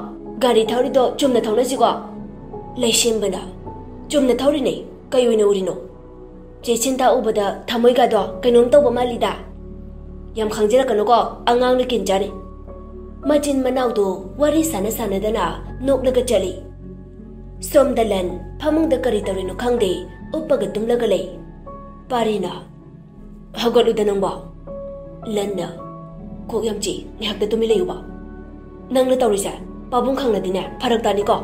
ꯒꯥꯔꯤ ꯊꯧꯔꯤꯗꯣ ꯆꯨꯝꯅ ꯊꯧꯅꯁꯤꯀꯣ"꯫ ꯂꯩꯁꯦꯝꯕꯅ, "ꯆꯨꯝꯅ ꯊꯧꯔꯤꯅꯦ, ꯀꯩ ꯑꯣꯏꯅ ꯎꯔꯤꯅꯣ?" ꯆꯦ ꯁꯤꯟꯊꯥ ꯎꯕꯗ ꯊꯃꯣꯏꯒꯗꯣ ꯀꯩꯅꯣꯝ ꯇꯧꯕ ꯃꯥꯜꯂꯤꯗ꯫ "ꯌꯥꯝ ꯈꯪꯖꯤꯜꯂꯛꯀꯅꯨꯀꯣ, ꯑꯉꯥꯡꯅ ꯀꯤꯟ ꯆꯥꯅꯤ"꯫ ꯃꯆꯤꯟ ꯃꯅꯥꯎꯗꯨ ꯋꯥꯔꯤ ꯁꯥꯟꯅ ꯁꯥꯟꯅꯗꯅ ꯅꯣꯛꯂꯒ ꯆꯠꯂꯤ꯫ ꯁꯣꯝꯗ ꯂꯟ ꯐꯃꯨꯡꯗ ꯀꯔꯤ ꯇꯧꯔꯤꯅꯣ ꯈꯪꯗꯦ, ꯎꯞꯄꯒ ꯇꯨꯝꯂꯒ ꯂꯩ꯫ ꯄꯥꯔꯤꯅ, "ꯍꯧꯒꯠꯂꯨꯗ ꯅꯪꯕꯣ"꯫ ꯂꯟꯅ, "ꯀꯣꯛ ꯌꯥꯝ ꯆꯤꯛꯏ, ꯉꯥꯏꯍꯥꯛꯇ ꯇꯨꯃꯤꯟ ꯂꯩꯌꯨꯕ꯫ ꯅꯪꯅ ꯇꯧꯔꯤꯁꯦ ꯄꯥꯕꯨꯡ ꯈꯪꯂꯗꯤꯅꯦ, ꯐꯔꯛ ꯇꯥꯅꯤꯀꯣ"꯫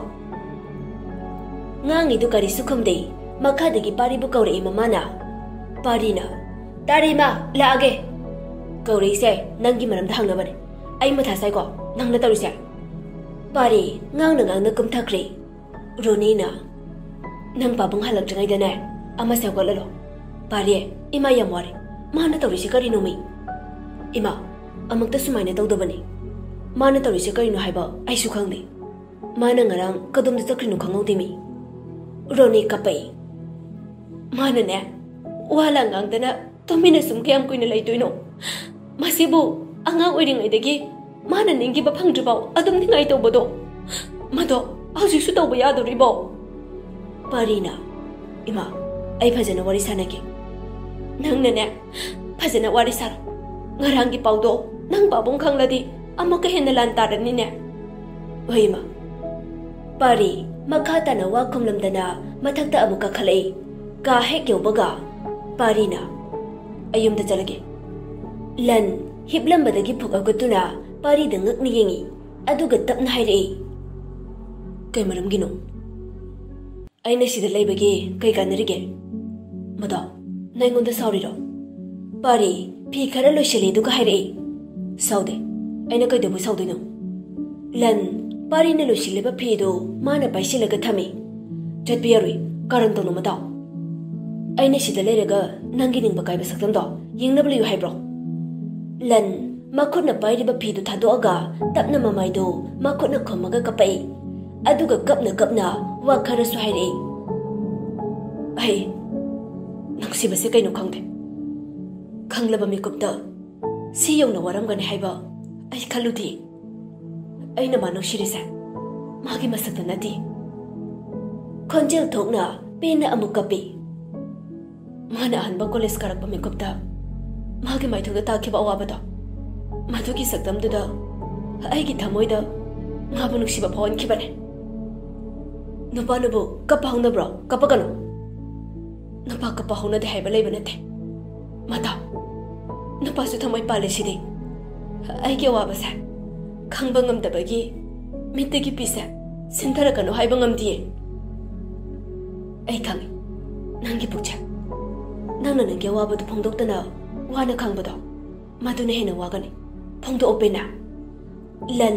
ꯉꯥꯡꯉꯤꯗꯨ ꯀꯔꯤꯁꯨ ꯈꯨꯝꯗꯦ꯫ ꯃꯈꯥꯗꯒꯤ ꯄꯥꯔꯤꯕꯨ ꯀꯧꯔꯛꯏ ꯃꯃꯥꯅ꯫ ꯄꯥꯔꯤꯅ, "ꯇꯥꯔꯤ ꯏꯃꯥ, ꯂꯥꯛꯑꯒꯦ"꯫ "ꯀꯧꯔꯛꯏꯁꯦ ꯅꯪꯒꯤ ꯃꯔꯝꯗ ꯍꯪꯅꯕꯅꯦ꯫ ꯑꯩ ꯃꯊꯥ ꯁꯥꯏꯀꯣ, ꯅꯪꯅ ꯇꯧꯔꯤꯁꯦ"꯫ ꯄꯥꯔꯤ ꯉꯥꯡꯅ ꯉꯥꯡꯅ ꯀꯨꯝꯊꯈ꯭ꯔꯦ꯫ ꯔꯣꯅꯤꯅ, "ꯅꯪ ꯄꯥꯕꯨꯡ ꯍꯜꯂꯛꯇ꯭ꯔꯤꯉꯩꯗꯅꯦ, ꯑꯃꯁꯦ ꯍꯧꯒꯠꯍꯜꯂꯣ꯫ ꯄꯥꯔꯤ, ꯏꯃꯥ ꯌꯥꯝ ꯋꯥꯔꯦ꯫ ꯃꯥꯅ ꯇꯧꯔꯤꯁꯦ ꯀꯔꯤꯅꯣꯃꯤ? ꯏꯃꯥ, ꯑꯃꯨꯛꯇ ꯁꯨꯃꯥꯏꯅ ꯇꯧꯗꯕꯅꯤ꯫ ꯃꯥꯅ ꯇꯧꯔꯤꯁꯦ ꯀꯔꯤꯅꯣ ꯍꯥꯏꯕ ꯑꯩꯁꯨ ꯈꯪꯗꯦ꯫ ꯃꯥꯅ ꯉꯔꯥꯡ ꯀꯗꯣꯝꯗ ꯆꯠꯈ꯭ꯔꯤꯅꯣ ꯈꯪꯍꯧꯗꯦꯃꯤ"꯫ ꯔꯣꯅꯤ ꯀꯞꯄꯛꯏ꯫ ꯃꯥꯅꯅꯦ, ꯋꯥ ꯂꯥꯡ ꯉꯥꯡꯗꯅ ꯇꯨꯃꯤꯟꯅ ꯁꯨꯝ ꯀꯌꯥꯝ ꯀꯨꯏꯅ ꯂꯩꯗꯣꯏꯅꯣ? ꯃꯁꯤꯕꯨ ꯑꯉꯥꯡ ꯑꯣꯏꯔꯤꯉꯩꯗꯒꯤ ꯃꯥꯅ ꯅꯤꯡꯈꯤꯕ ꯐꯪꯗ꯭ꯔꯤꯐꯥꯎ ꯑꯗꯨꯝ ꯅꯤꯡꯉꯥꯏ ꯇꯧꯕꯗꯣ, ꯃꯗꯣ ꯍꯧꯖꯤꯛꯁꯨ ꯇꯧꯕ ꯌꯥꯗꯣꯔꯤꯕꯣ? ꯄꯥꯔꯤꯅ, "ꯏꯃꯥ, ꯑꯩ ꯐꯖꯅ ꯋꯥꯔꯤ ꯁꯥꯟꯅꯒꯦ꯫ ꯅꯪꯅꯅꯦ, ꯐꯖꯅ ꯋꯥꯔꯤ ꯁꯥꯔꯣ꯫ ꯉꯔꯥꯡꯒꯤ ꯄꯥꯎꯗꯣ ꯅꯪ ꯄꯥꯕꯨꯡ ꯈꯪꯂꯗꯤ ꯑꯃꯨꯛꯀ ꯍꯦꯟꯅ ꯂꯥꯟ ꯇꯥꯔꯅꯤꯅꯦ"꯫ "ꯍꯣꯏ, ꯏꯃꯥ"꯫ ꯄꯥꯔꯤ ꯃꯈꯥ ꯇꯥꯅ ꯋꯥ ꯈꯨꯝꯂꯝꯗꯅ ꯃꯊꯛꯇ ꯑꯃꯨꯛ ꯀꯥꯈꯠꯂꯛꯏ꯫ ꯀꯥ ꯍꯦꯛ ꯌꯧꯕꯒ ꯄꯥꯔꯤꯅ, "ꯑꯩ ꯌꯨꯝꯗ ꯆꯠꯂꯒꯦ"꯫ ꯂꯟ ꯍꯤꯞꯂꯝꯕꯗꯒꯤ ꯐꯨꯛ ꯍꯧꯒꯠꯇꯨꯅ ꯄꯥꯔꯤꯗ ꯉꯛꯅ ꯌꯦꯡꯉꯤ꯫ ꯑꯗꯨꯒ ꯇꯞꯅ ꯍꯥꯏꯔꯛꯏ, "ꯀꯩ ꯃꯔꯝꯒꯤꯅꯣ? ꯑꯩꯅ ꯁꯤꯗ ꯂꯩꯕꯒꯤ ꯀꯩ ꯀꯥꯟꯅꯔꯤꯒꯦ? ꯃꯗꯣ, ꯅꯪ ꯑꯩꯉꯣꯟꯗ ꯁꯥꯎꯔꯤꯔꯣ?" ꯄꯥꯔꯤ ꯐꯤ ꯈꯔ ꯂꯣꯏꯁꯤꯜꯂꯤ, ꯑꯗꯨꯒ ꯍꯥꯏꯔꯛꯏ, "ꯁꯥꯎꯗꯦ꯫ ꯑꯩꯅ ꯀꯩꯗꯧꯕꯩ ꯁꯥꯎꯗꯣꯏꯅꯣ?" ꯂꯟ ꯄꯥꯔꯤꯅ ꯂꯣꯏꯁꯤꯜꯂꯤꯕ ꯐꯤꯗꯨ ꯃꯥꯅ ꯄꯥꯏꯁꯤꯜꯂꯒ ꯊꯝꯃꯤ꯫ "ꯆꯠꯄ ꯌꯥꯔꯣꯏ꯫ ꯀꯥꯔꯟ ꯇꯧꯅꯨ, ꯃꯇꯥꯎ꯫ ꯑꯩꯅ ꯁꯤꯗ ꯂꯩꯔꯒ ꯅꯪꯒꯤ ꯅꯤꯡꯕ ꯀꯥꯏꯕ ꯁꯛꯇꯝꯗꯣ ꯌꯦꯡꯅꯕ ꯂꯩꯌꯨ ꯍꯥꯏꯕ꯭ꯔꯣ?" ꯂꯟ ꯃꯈꯨꯠꯅ ꯄꯥꯏꯔꯤꯕ ꯐꯤꯗꯨ ꯊꯥꯗꯣꯛꯑꯒ ꯇꯞꯅ ꯃꯃꯥꯏꯗꯨ ꯃꯈꯨꯠꯅ ꯈꯨꯝꯃꯒ ꯀꯞꯄꯛꯏ꯫ ꯑꯗꯨꯒ ꯀꯞꯅ ꯀꯞꯅ ꯋꯥ ꯈꯔꯁꯨ ꯍꯥꯏꯔꯛꯏ꯫ ꯑꯩ ꯅꯨꯡꯁꯤꯕꯁꯦ ꯀꯩꯅꯣ ꯈꯪꯗꯦ꯫ ꯈꯪꯂꯕ ꯃꯤꯀꯨꯞꯇ ꯁꯤ ꯌꯧꯅ ꯋꯥꯔꯝꯒꯅꯤ ꯍꯥꯏꯕ ꯑꯩ ꯈꯜꯂꯨꯗꯦ꯫ ꯑꯩꯅ ꯃꯥ ꯅꯨꯡꯁꯤꯔꯤꯁꯦ ꯃꯥꯒꯤ ꯃꯁꯛꯇ ꯅꯠꯇꯦ꯫ ꯈꯣꯟꯖꯦꯜ ꯊꯣꯛꯅ ꯄꯦꯟꯅ ꯑꯃꯨꯛ ꯀꯞꯄꯤ꯫ ꯃꯥꯅ ꯑꯍꯥꯟꯕ ꯀꯣꯂꯦꯖ ꯀꯥꯔꯛꯄ ꯃꯤꯀꯨꯞꯇ ꯃꯥꯒꯤ ꯃꯥꯏꯊꯣꯡꯗ ꯇꯥꯈꯤꯕ ꯑꯋꯥꯕꯗꯣ, ꯃꯗꯨꯒꯤ ꯁꯛꯇꯝꯗꯨꯗ ꯑꯩꯒꯤ ꯊꯃꯣꯏꯗ ꯃꯥꯕꯨ ꯅꯨꯡꯁꯤꯕ ꯐꯥꯎꯍꯟꯈꯤꯕꯅꯦ꯫ ꯅꯨꯄꯥꯅꯕꯨ ꯀꯞꯄ ꯍꯧꯅꯕ꯭ꯔꯣ? ꯀꯞꯄꯒꯅꯨ꯫ ꯅꯨꯄꯥ ꯀꯞꯄ ꯍꯧꯅꯗꯦ ꯍꯥꯏꯕ ꯂꯩꯕ ꯅꯠꯇꯦ꯫ ꯃꯇꯥ, ꯅꯨꯄꯥꯁꯨ ꯊꯃꯣꯏ ꯄꯥꯜꯂꯤꯁꯤꯗꯤ꯫ ꯑꯩꯒꯤ ꯑꯋꯥꯕꯁꯦ ꯈꯪꯕ ꯉꯝꯗꯕꯒꯤ ꯃꯤꯠꯇꯒꯤ ꯄꯤꯁꯦ ꯁꯤꯟꯊꯔꯛꯀꯅꯨ ꯍꯥꯏꯕ ꯉꯝꯗꯤꯌꯦ꯫ ꯑꯩ ꯈꯪꯉꯤ, ꯅꯪꯒꯤ ꯄꯨꯛꯆꯦꯜ꯫ ꯅꯪꯅ ꯅꯪꯒꯤ ꯑꯋꯥꯕꯗꯨ ꯐꯣꯡꯗꯣꯛꯇꯅ ꯋꯥꯅ ꯈꯥꯡꯕꯗꯣ, ꯃꯗꯨꯅ ꯍꯦꯟꯅ ꯋꯥꯒꯅꯤ꯫ ꯐꯣꯡꯗꯣꯛꯑꯣ, ꯄꯦꯅꯥ꯫ ꯂꯟ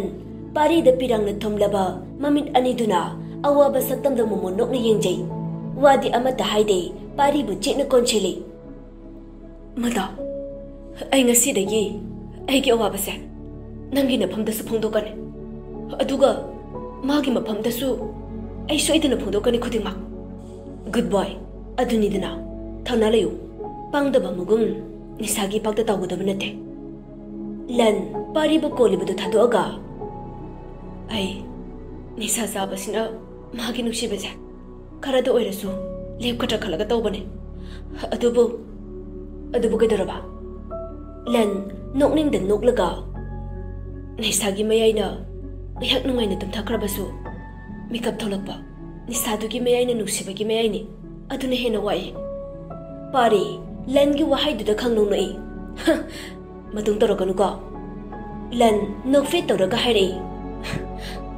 ꯄꯥꯔꯤꯗ ꯄꯤꯔꯥꯡꯅ ꯊꯨꯝꯂꯕ ꯃꯃꯤꯠ ꯑꯅꯤꯗꯨꯅ ꯑꯋꯥꯕ ꯁꯛꯇꯝꯗ ꯃꯣꯃꯣꯟ ꯅꯣꯛꯅ ꯌꯦꯡꯖꯩ꯫ ꯋꯥꯗꯤ ꯑꯃꯠꯇ ꯍꯥꯏꯗꯦ, ꯄꯥꯔꯤꯕꯨ ꯆꯦꯠꯅ ꯀꯣꯟꯁꯤꯜꯂꯤ꯫ ꯃꯇꯥ, ꯑꯩ ꯉꯁꯤꯗꯒꯤ ꯑꯩꯒꯤ ꯑꯋꯥꯕꯁꯦ ꯅꯪꯒꯤ ꯅꯐꯝꯗꯁꯨ ꯐꯣꯡꯗꯣꯛꯀꯅꯤ, ꯑꯗꯨꯒ ꯃꯥꯒꯤ ꯃꯐꯝꯗꯁꯨ ꯑꯩ ꯁꯣꯏꯗꯅ ꯐꯣꯡꯗꯣꯛꯀꯅꯤ ꯈꯨꯗꯤꯡꯃꯛ꯫ ꯒꯨꯗ ꯕꯣꯏ꯫ ꯑꯗꯨꯅꯤꯗꯅ, ꯊꯧꯅꯥ ꯂꯩꯌꯨ꯫ ꯄꯥꯡꯗꯕ ꯃꯒꯨꯝ ꯅꯤꯁꯥꯒꯤ ꯏꯄꯥꯛꯇ ꯇꯥꯎꯒꯗꯕ ꯅꯠꯇꯦ꯫ ꯂꯟ ꯄꯥꯔꯤꯕ ꯀꯣꯜꯂꯤꯕꯗꯨ ꯊꯥꯗꯣꯛꯑꯒ, ꯑꯩ ꯅꯤꯁꯥ ꯆꯥꯕꯁꯤꯅ ꯃꯥꯒꯤ ꯅꯨꯡꯁꯤꯕꯁꯦ ꯈꯔꯗ ꯑꯣꯏꯔꯁꯨ ꯂꯦꯞꯀꯗ꯭ꯔꯥ ꯈꯜꯂꯒ ꯇꯧꯕꯅꯦ꯫ ꯑꯗꯨꯕꯨ, ꯑꯗꯨꯕꯨ ꯀꯩꯗꯧꯔꯕ? ꯂꯟ ꯅꯣꯛꯅꯤꯡꯗ ꯅꯣꯛꯂꯒ, ꯅꯤꯁꯥꯒꯤ ꯃꯌꯥꯏꯅ ꯉꯥꯏꯍꯥꯛ ꯅꯨꯡꯉꯥꯏꯅ ꯇꯨꯝꯊꯈ꯭ꯔꯕꯁꯨ, ꯃꯤꯀꯞ ꯊꯣꯛꯂꯛꯄ ꯅꯤꯁꯥꯗꯨꯒꯤ ꯃꯌꯥꯏꯅ ꯅꯨꯡꯁꯤꯕꯒꯤ ꯃꯌꯥꯏꯅꯤ꯫ ꯑꯗꯨꯅ ꯍꯦꯟꯅ ꯋꯥꯏ꯫ ꯄꯥꯔꯤ ꯂꯟꯒꯤ ꯋꯥꯍꯩꯗꯨꯗ ꯈꯪꯅꯧ ꯅꯣꯛꯏ꯫ ꯍ! ꯃꯇꯨꯡ ꯇꯧꯔꯛꯀꯅꯨꯀꯣ꯫ ꯂꯟ ꯅꯣꯛꯐꯦꯠ ꯇꯧꯔꯒ ꯍꯥꯏꯔꯛꯏ꯫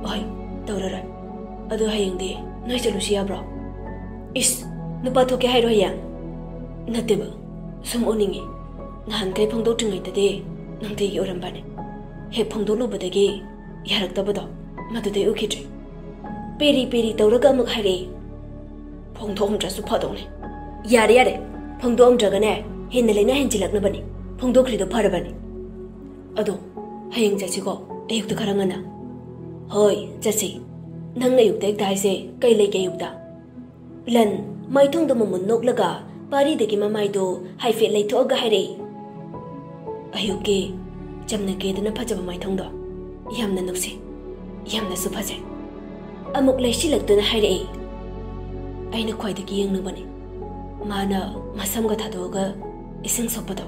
ꯍꯣꯏ, ꯇꯧꯔꯔꯣꯏ꯫ ꯑꯗꯨ ꯍꯌꯦꯡꯗꯤ ꯅꯣꯏ ꯆꯠꯂꯨꯁꯤ ꯌꯥꯕ꯭ꯔꯣ? ꯏꯁ, ꯅꯨꯄꯥ ꯊꯣꯛꯀꯦ ꯍꯥꯏꯔꯣ ꯍꯌꯦꯡ? ꯅꯠꯇꯦꯕ, ꯁꯨꯝ ꯎꯅꯤꯡꯉꯤ꯫ ꯅꯍꯥꯟꯈꯩ ꯐꯣꯡꯗꯣꯛꯇ꯭ꯔꯤꯉꯩꯗꯗꯤ ꯅꯨꯡꯇꯤꯒꯤ ꯎꯔꯝꯕꯅꯤ꯫ ꯍꯦꯛ ꯐꯣꯡꯗꯣꯛꯂꯨꯕꯗꯒꯤ ꯌꯥꯔꯛꯇꯕꯗꯣ, ꯃꯗꯨꯗꯩ ꯎꯈꯤꯗ꯭ꯔꯦ꯫ ꯄꯦꯔꯤ ꯄꯦꯔꯤ ꯇꯧꯔꯒ ꯑꯃꯨꯛ ꯍꯥꯏꯔꯛꯏ꯫ ꯐꯣꯡꯗꯣꯛꯑꯝꯗ꯭ꯔꯁꯨ ꯐꯗꯧꯅꯤ꯫ ꯌꯥꯔꯦ, ꯌꯥꯔꯦ꯫ ꯐꯣꯡꯗꯣꯛꯑꯝꯗ꯭ꯔꯒꯅꯦ, ꯍꯦꯟꯅ ꯂꯩꯅꯥ ꯍꯦꯟꯖꯤꯜꯂꯛꯅꯕꯅꯤ꯫ ꯐꯣꯡꯗꯣꯛꯈ꯭ꯔꯤꯗꯣ ꯐꯔꯕꯅꯤ꯫ ꯑꯗꯣ ꯍꯌꯦꯡ ꯆꯠꯁꯤꯀꯣ, ꯑꯌꯨꯛꯇ ꯈꯔ ꯉꯟꯅ꯫ ꯍꯣꯏ, ꯆꯠꯁꯤ꯫ ꯅꯪꯅ ꯑꯌꯨꯛꯇ ꯍꯦꯛꯇ ꯍꯥꯏꯁꯦ, ꯀꯩ ꯂꯩꯒꯦ ꯑꯌꯨꯛꯇ? ꯂꯟ, ꯃꯥꯏꯊꯣꯡꯗꯣ ꯃꯃꯨꯟ ꯅꯣꯛꯂꯒ ꯄꯥꯔꯤꯗꯒꯤ ꯃꯃꯥꯏꯗꯣ ꯍꯥꯏꯐꯦꯠ ꯂꯩꯊꯣꯛꯑꯒ ꯍꯥꯏꯔꯛꯏ꯫ ꯑꯌꯨꯛꯀꯤ ꯆꯝꯅ ꯀꯦꯗꯅ ꯐꯖꯕ ꯃꯥꯏꯊꯣꯡꯗꯣ ꯌꯥꯝꯅ ꯅꯨꯡꯁꯤ, ꯌꯥꯝꯅꯁꯨ ꯐꯖꯩ꯫ ꯑꯃꯨꯛ ꯂꯩꯁꯤꯜꯂꯛꯇꯨꯅ ꯍꯥꯏꯔꯛꯏ꯫ ꯑꯩꯅ ꯈ꯭ꯋꯥꯏꯗꯒꯤ ꯌꯦꯡꯅꯤꯡꯕꯅꯤ ꯃꯥꯅ ꯃꯁꯝꯒ ꯊꯥꯗꯣꯛꯑꯒ ꯏꯁꯤꯡ ꯁꯣꯛꯄꯗꯣ꯫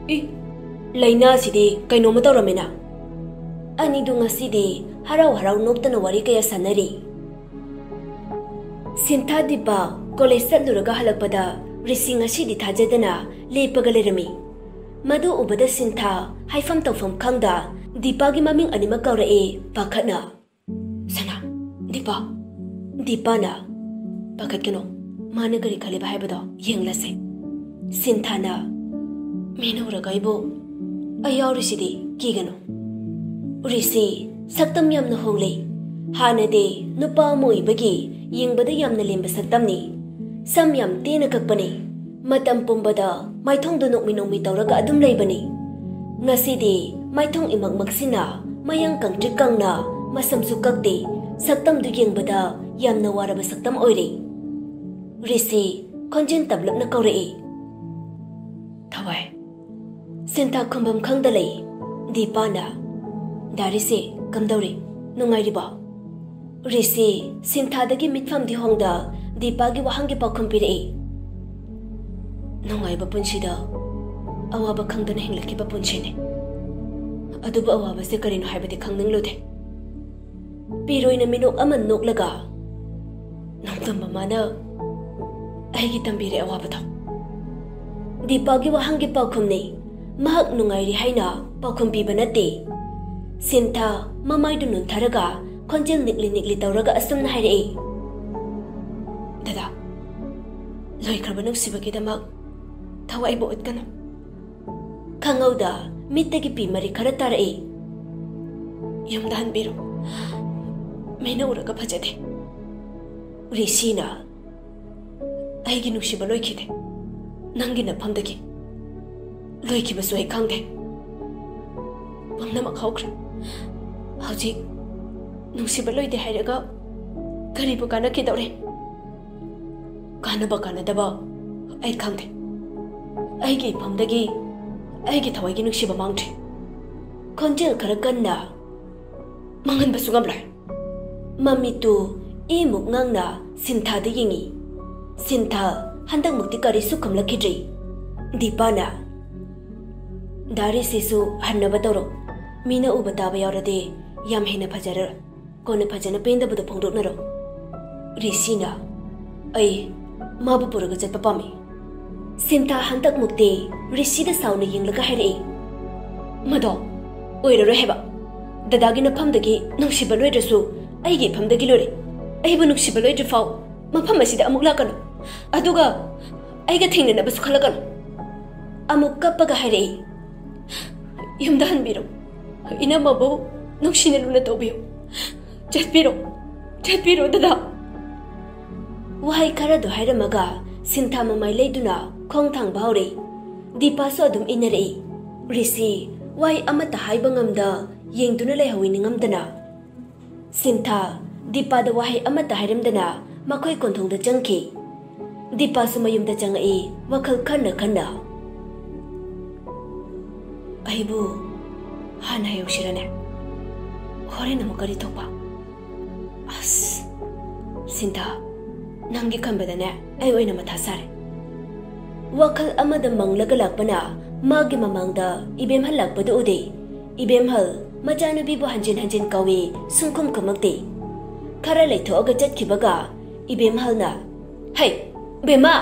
ꯏ, ꯂꯥꯏꯅꯥꯁꯤꯗꯤ ꯀꯩꯅꯣꯝꯃ ꯇꯧꯔꯝꯃꯤꯅ꯫ ꯑꯅꯤꯗꯨ ꯉꯁꯤꯗꯤ ꯍꯔꯥꯎ ꯍꯔꯥꯎ ꯅꯣꯛꯇꯅ ꯋꯥꯔꯤ ꯀꯌꯥ ꯁꯥꯟꯅꯔꯤ꯫ ꯁꯤꯟꯊꯥ ꯗꯤꯄꯥ ꯀꯣꯂꯦꯖ ꯆꯠꯂꯨꯔꯒ ꯍꯜꯂꯛꯄꯗ ꯔꯤꯁꯤ ꯉꯁꯤꯗꯤ ꯊꯥꯖꯗꯅ ꯂꯦꯞꯄꯒ ꯂꯩꯔꯝꯃꯤ꯫ ꯃꯗꯨ ꯎꯕꯗ ꯁꯤꯟꯊꯥ ꯍꯥꯏꯐꯝ ꯇꯧꯐꯝ ꯈꯪꯗ ꯗꯤꯄꯥꯒꯤ ꯃꯃꯤꯡ ꯑꯅꯤꯃꯛ ꯀꯧꯔꯛꯏ ꯄꯥꯈꯠꯅ꯫ "ꯁꯅꯥ, ꯗꯤꯄꯥ!" ꯗꯤꯄꯥꯅ, "ꯄꯥꯈꯠꯀꯅꯨ, ꯃꯥꯅ ꯀꯔꯤ ꯈꯜꯂꯤꯕ ꯍꯥꯏꯕꯗꯣ ꯌꯦꯡꯂꯁꯦ꯫" ꯁꯤꯟꯊꯥꯅ, "ꯃꯤꯅ ꯎꯔꯒ ꯑꯩꯕꯨ, ꯑꯩ ꯌꯥꯎꯔꯤꯁꯤꯗꯤ, ꯀꯤꯒꯅꯨ꯫" ꯔꯤꯁꯤ ꯁꯛꯇꯝ ꯌꯥꯝꯅ ꯍꯣꯡꯂꯦ꯫ ꯍꯥꯟꯅꯗꯤ ꯅꯨꯄꯥ ꯑꯃ ꯑꯣꯏꯕꯒꯤ ꯌꯦꯡꯕꯗ ꯌꯥꯝꯅ ꯂꯦꯝꯕ ꯁꯛꯇꯝꯅꯤ꯫ ꯁꯝ ꯌꯥꯝ ꯇꯦꯟꯅ ꯀꯛꯄꯅꯤ꯫ ꯃꯇꯝ ꯄꯨꯝꯕꯗ ꯃꯥꯏꯊꯣꯡꯗꯨ ꯅꯣꯛꯃꯤ ꯅꯣꯛꯃꯤ ꯇꯧꯔꯒ ꯑꯗꯨꯝ ꯂꯩꯕꯅꯤ꯫ ꯉꯁꯤꯗꯤ ꯃꯥꯏꯊꯣꯡ ꯏꯃꯛꯃꯛꯁꯤꯅ ꯃꯌꯥꯡ ꯀꯪꯇ꯭ꯔꯤꯛ ꯀꯪꯅ, ꯃꯁꯝꯁꯨ ꯀꯛꯇꯦ, ꯁꯛꯇꯝꯗꯨ ꯌꯦꯡꯕꯗ ꯌꯥꯝꯅ ꯋꯥꯔꯕ ꯁꯛꯇꯝ ꯑꯣꯏꯔꯦ꯫ ꯔꯤꯁꯤ ꯈꯣꯟꯖꯦꯜ ꯇꯞꯂꯞꯅ ꯀꯧꯔꯛꯏ, "ꯊꯋꯥꯏ꯫" ꯁꯤꯟꯊꯥ ꯈꯨꯝꯐꯝ ꯈꯪꯗ ꯂꯩ꯫ ꯗꯤꯄꯥꯅ, "ꯗꯥ ꯔꯤꯁꯤ, ꯀꯝꯗꯧꯔꯤ? ꯅꯨꯡꯉꯥꯏꯔꯤꯕꯣ?" ꯔꯤꯁꯤ ꯁꯤꯟꯊꯥꯗꯒꯤ ꯃꯤꯠꯐꯝꯗꯤ ꯍꯣꯡꯗ ꯗꯤꯄꯥꯒꯤ ꯋꯥꯍꯪꯒꯤ ꯄꯥꯎꯈꯨꯝ ꯄꯤꯔꯛꯏ, "ꯅꯨꯡꯉꯥꯏꯕ ꯄꯨꯟꯁꯤꯗ ꯑꯋꯥꯕ ꯈꯪꯗꯅ ꯍꯤꯡꯂꯛꯈꯤꯕ ꯄꯨꯟꯁꯤꯅꯤ꯫ ꯑꯗꯨꯕꯨ ꯑꯋꯥꯕꯁꯦ ꯀꯔꯤꯅꯣ ꯍꯥꯏꯕꯗꯤ ꯈꯪꯅꯤꯡꯂꯨꯗꯦ꯫" ꯄꯤꯔꯣꯏꯅ ꯃꯤꯅꯣꯛ ꯑꯃ ꯅꯣꯛꯂꯒ, "ꯅꯣꯡꯗꯝꯕ ꯃꯥꯅ ꯑꯩꯒꯤ ꯇꯝꯕꯤꯔꯦ ꯑꯋꯥꯕꯗꯣ꯫" ꯗꯤꯄꯥꯒꯤ ꯋꯥꯍꯪꯒꯤ ꯄꯥꯎꯈꯨꯝꯅꯤ꯫ ꯃꯍꯥꯛ ꯅꯨꯡꯉꯥꯏꯔꯤ ꯍꯥꯏꯅ ꯄꯥꯎꯈꯨꯝ ꯄꯤꯕ ꯅꯠꯇꯦ꯫ ꯁꯤꯟꯊꯥ ꯃꯃꯥꯏꯗꯨ ꯅꯣꯟꯊꯔꯒ ꯈꯣꯟꯖꯦꯜ ꯅꯤꯛꯂꯤ ꯅꯤꯛꯂꯤ ꯇꯧꯔꯒ ꯑꯁꯨꯝꯅ ꯍꯥꯏꯔꯛꯏ, "ꯗꯗꯥ, ꯂꯣꯏꯈ꯭ꯔꯕ ꯅꯨꯡꯁꯤꯕꯒꯤꯗꯃꯛ ꯊꯋꯥꯏꯕꯨ ꯎꯠꯀꯅꯨ꯫" ꯈꯪꯍꯧꯗ ꯃꯤꯠꯇꯒꯤ ꯄꯤ ꯃꯔꯤ ꯈꯔ ꯇꯥꯔꯛꯏ꯫ "ꯌꯨꯝꯗ ꯍꯟꯕꯤꯔꯣ꯫ ꯃꯤꯅ ꯎꯔꯒ ꯐꯖꯗꯦ꯫" ꯔꯤꯁꯤꯅ, "ꯑꯩꯒꯤ ꯅꯨꯡꯁꯤꯕ ꯂꯣꯏꯈꯤꯗꯦ꯫ ꯅꯪꯒꯤ ꯅꯐꯝꯗꯒꯤ ꯂꯣꯏꯈꯤꯕꯁꯨ ꯑꯩ ꯈꯪꯗꯦ꯫" ꯄꯨꯝꯅꯃꯛ ꯍꯧꯈ꯭ꯔꯦ꯫ ꯍꯧꯖꯤꯛ ꯅꯨꯡꯁꯤꯕ ꯂꯣꯏꯗꯦ ꯍꯥꯏꯔꯒ ꯀꯔꯤꯕꯨ ꯀꯥꯟꯅꯈꯤꯗꯧꯔꯦ? ꯀꯥꯟꯅꯕ ꯀꯥꯟꯅꯗꯕ ꯑꯩ ꯈꯪꯗꯦ꯫ ꯑꯩꯒꯤ ꯏꯐꯝꯗꯒꯤ ꯑꯩꯒꯤ ꯊꯋꯥꯏꯒꯤ ꯅꯨꯡꯁꯤꯕ ꯃꯥꯡꯗ꯭ꯔꯦ꯫ ꯈꯣꯟꯖꯦꯜ ꯈꯔ ꯀꯟꯅ, ꯃꯥꯡꯍꯟꯕꯁꯨ ꯉꯝꯂꯣꯏ꯫ ꯃꯃꯤꯠꯇꯨ ꯏꯃꯨꯛ ꯉꯥꯡꯅ ꯁꯤꯟꯊꯥꯗ ꯌꯦꯡꯉꯤ꯫ ꯁꯤꯟꯊꯥ ꯍꯟꯗꯛꯃꯨꯛꯇꯤ ꯀꯔꯤꯁꯨ ꯈꯨꯝꯂꯛꯈꯤꯗ꯭ꯔꯤ꯫ ꯗꯤꯄꯥꯅ, "ꯗꯥ ꯔꯤꯁꯤꯁꯨ ꯍꯟꯅꯕ ꯇꯧꯔꯣ꯫ ꯃꯤꯅ ꯎꯕ ꯇꯥꯕ ꯌꯥꯎꯔꯗꯤ ꯌꯥꯝ ꯍꯦꯟꯅ ꯐꯖꯔꯔꯣꯏ꯫ ꯀꯣꯟꯅ ꯐꯖꯅ ꯄꯦꯟꯗꯕꯗꯣ ꯐꯣꯡꯗꯣꯛꯅꯔꯣ꯫" ꯔꯤꯁꯤꯅ, "ꯑꯩ ꯃꯥꯕꯨ ꯄꯨꯔꯒ ꯆꯠꯄ ꯄꯥꯝꯃꯤ꯫" ꯁꯤꯟꯊꯥ ꯍꯟꯗꯛꯃꯨꯛꯇꯤ ꯔꯤꯁꯤꯗ ꯁꯥꯎꯅ ꯌꯦꯡꯂꯒ ꯍꯥꯏꯔꯛꯏ, "ꯃꯗꯣ ꯑꯣꯏꯔꯔꯣꯏ ꯍꯥꯏꯕ꯫ ꯗꯗꯥꯒꯤ ꯅꯐꯝꯗꯒꯤ ꯅꯨꯡꯁꯤꯕ ꯂꯣꯏꯗ꯭ꯔꯁꯨ ꯑꯩꯒꯤ ꯏꯐꯝꯗꯒꯤ ꯂꯣꯏꯔꯦ꯫ ꯑꯩꯕꯨ ꯅꯨꯡꯁꯤꯕ ꯂꯣꯏꯗ꯭ꯔꯤ ꯐꯥꯎ ꯃꯐꯝ ꯑꯁꯤꯗ ꯑꯃꯨꯛ ꯂꯥꯛꯀꯅꯨ꯫ ꯑꯗꯨꯒ ꯑꯩꯒ ꯊꯦꯡꯅꯅꯕꯁꯨ ꯈꯜꯂꯛꯀꯅꯨ꯫" ꯑꯃꯨꯛ ꯀꯞꯄꯒ ꯍꯥꯏꯔꯛꯏ, "ꯌꯨꯝꯗ ꯍꯟꯕꯤꯔꯣ꯫ ꯏꯅꯝꯃꯕꯨ ꯅꯨꯡꯁꯤꯅ ꯂꯨꯅ ꯇꯧꯕꯤꯌꯨ꯫ ꯆꯠꯄꯤꯔꯣ, ꯆꯠꯄꯤꯔꯣ ꯗꯗꯥ꯫" ꯋꯥꯍꯩ ꯈꯔꯗꯨ ꯍꯥꯏꯔꯝꯃꯒ ꯁꯤꯟꯊꯥ ꯃꯃꯥꯏ ꯂꯩꯗꯨꯅ ꯈꯣꯡ ꯊꯥꯡꯕ ꯍꯧꯔꯦ꯫ ꯗꯤꯄꯥꯁꯨ ꯑꯗꯨꯝ ꯏꯟꯅꯔꯛꯏ꯫ ꯔꯤꯁꯤ ꯋꯥꯍꯩ ꯑꯃꯠꯇ ꯍꯥꯏꯕ ꯉꯝꯗ ꯌꯦꯡꯗꯨꯅ ꯂꯩꯍꯧꯏ ꯅꯤꯡꯉꯝꯗꯅ꯫ ꯁꯤꯟꯊꯥ ꯗꯤꯄꯥꯗ ꯋꯥꯍꯩ ꯑꯃꯠꯇ ꯍꯥꯏꯔꯝꯗꯅ ꯃꯈꯣꯏ ꯀꯣꯟꯊꯣꯡꯗ ꯆꯪꯈꯤ꯫ ꯗꯤꯄꯥꯁꯨ ꯃꯌꯨꯝꯗ ꯆꯪꯉꯛꯏ, ꯋꯥꯈꯜ ꯈꯟꯅ ꯈꯟꯅ꯫ "ꯑꯩꯕꯨ ꯍꯥꯟꯅ ꯍꯥꯏꯍꯧꯁꯤꯔꯅꯦ? ꯍꯣꯔꯦꯟ ꯑꯃꯨꯛ ꯀꯔꯤ ꯊꯣꯛꯄ? ꯑꯁ, ꯁꯤꯟꯊꯥ, ꯅꯪꯒꯤ ꯈꯟꯕꯗꯅꯦ ꯑꯩ ꯑꯣꯏꯅ ꯃꯊꯥ ꯁꯥꯔꯦ꯫" ꯋꯥꯈꯜ ꯑꯃꯗ ꯃꯪꯂꯒ ꯂꯥꯛꯄꯅ ꯃꯥꯒꯤ ꯃꯃꯥꯡꯗ ꯏꯕꯦꯝꯍꯜ ꯂꯥꯛꯄꯗꯨ ꯎꯗꯦ꯫ ꯏꯕꯦꯝꯍꯜ ꯃꯆꯥꯅꯨꯄꯤꯕꯨ ꯍꯟꯖꯤꯟ ꯍꯟꯖꯤꯟ ꯀꯧꯏ, ꯁꯨꯡꯈꯨꯝ ꯈꯨꯝꯃꯛꯇꯦ꯫ ꯈꯔ ꯂꯩꯊꯣꯛꯑꯒ ꯆꯠꯈꯤꯕꯒ ꯏꯕꯦꯝꯍꯜꯅ, "ꯍꯩ, ꯕꯦꯝꯃ,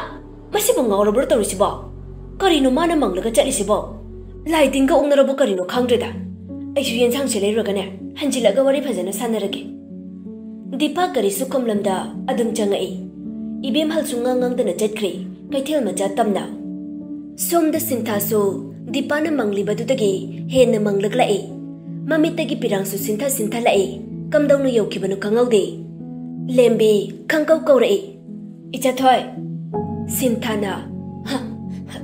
ꯃꯁꯤꯕꯨ ꯉꯥꯎꯔꯕ꯭ꯔꯣ ꯇꯧꯔꯤꯁꯤꯕꯣ? ꯀꯔꯤꯅꯣ ꯃꯥꯅ ꯃꯪꯂꯒ ꯆꯠꯂꯤꯁꯤꯕꯣ? ꯂꯥꯏ ꯇꯤꯟꯒ ꯑꯣꯛꯅꯔꯕꯣ ꯀꯔꯤꯅꯣ ꯈꯪꯗ꯭ꯔꯦꯗ꯫ ꯑꯩꯁꯨ ꯌꯦꯟꯁꯥꯡꯁꯦ ꯂꯩꯔꯨꯔꯒꯅꯦ, ꯍꯟꯖꯤꯜꯂꯒ ꯋꯥꯔꯤ ꯐꯖꯅ ꯁꯥꯟꯅꯔꯒꯦ꯫" ꯗꯤꯄꯥ ꯀꯔꯤꯁꯨ ꯈꯨꯝꯂꯝꯗ ꯑꯗꯨꯝ ꯆꯪꯉꯛꯏ꯫ ꯏꯕꯦꯝꯍꯜꯁꯨ ꯉꯥꯡ ꯉꯥꯡꯗꯅ ꯆꯠꯈ꯭ꯔꯦ, ꯀꯩꯊꯦꯜ ꯃꯆꯥ ꯇꯝꯅ꯫ ꯁꯣꯝꯗ ꯁꯤꯟꯊꯥꯁꯨ ꯗꯤꯄꯥꯅ ꯃꯪꯂꯤꯕꯗꯨꯗꯒꯤ ꯍꯦꯟꯅ ꯃꯪꯂꯛꯂꯛꯏ꯫ ꯃꯃꯤꯠꯇꯒꯤ ꯄꯤꯔꯥꯡꯁꯨ ꯁꯤꯟꯊ ꯁꯤꯟꯊ ꯂꯥꯛꯏ꯫ ꯀꯝꯗꯧꯅ ꯌꯧꯈꯤꯕꯅꯣ ꯈꯪꯍꯧꯗꯦ꯫ ꯂꯦꯝꯕꯤ ꯈꯪꯀꯧ ꯀꯧꯔꯛꯏ, "ꯏꯆꯥꯊꯣꯏ!" ꯁꯤꯟꯊꯥꯅ, "ꯍ, ꯍ,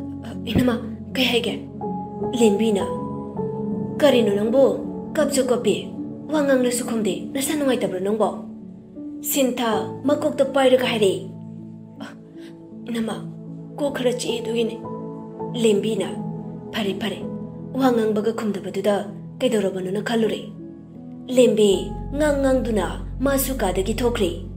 ꯏꯅꯝꯃ, ꯀꯩ ꯍꯥꯏꯒꯦ?" ꯂꯦꯝꯕꯤꯅ, ꯀꯔꯤꯅꯣ ꯅꯪꯕꯨ? ꯀꯞꯁꯨ ꯀꯞꯄꯤ, ꯋꯥ ꯉꯥꯡꯂꯁꯨ ꯈꯨꯝꯗꯦ꯫ ꯅꯁꯥ ꯅꯨꯡꯉꯥꯏꯇꯕ꯭ꯔꯣ ꯅꯪꯕꯣ? ꯁꯤꯟꯊꯥ ꯃꯀꯣꯛꯇ ꯄꯥꯏꯔꯒ ꯍꯥꯏꯔꯛꯏ꯫ "ꯑ, ꯏꯅꯝꯃ, ꯀꯣꯛ ꯈꯔ ꯆꯤꯛꯏ ꯑꯗꯨꯒꯤꯅꯦ꯫" ꯂꯦꯝꯕꯤꯅ, "ꯐꯔꯦ ꯐꯔꯦ, ꯋꯥ ꯉꯥꯡꯕꯒ ꯈꯨꯝꯗꯕꯗꯨꯗ ꯀꯩꯗꯧꯔꯕꯅꯣꯅ ꯈꯜꯂꯨꯔꯦ꯫" ꯂꯦꯝꯕꯤ ꯉꯥꯡ ꯉꯥꯡꯗꯨꯅ ꯃꯥꯁꯨ ꯀꯥꯗꯒꯤ ꯊꯣꯛꯈ꯭ꯔꯦ꯫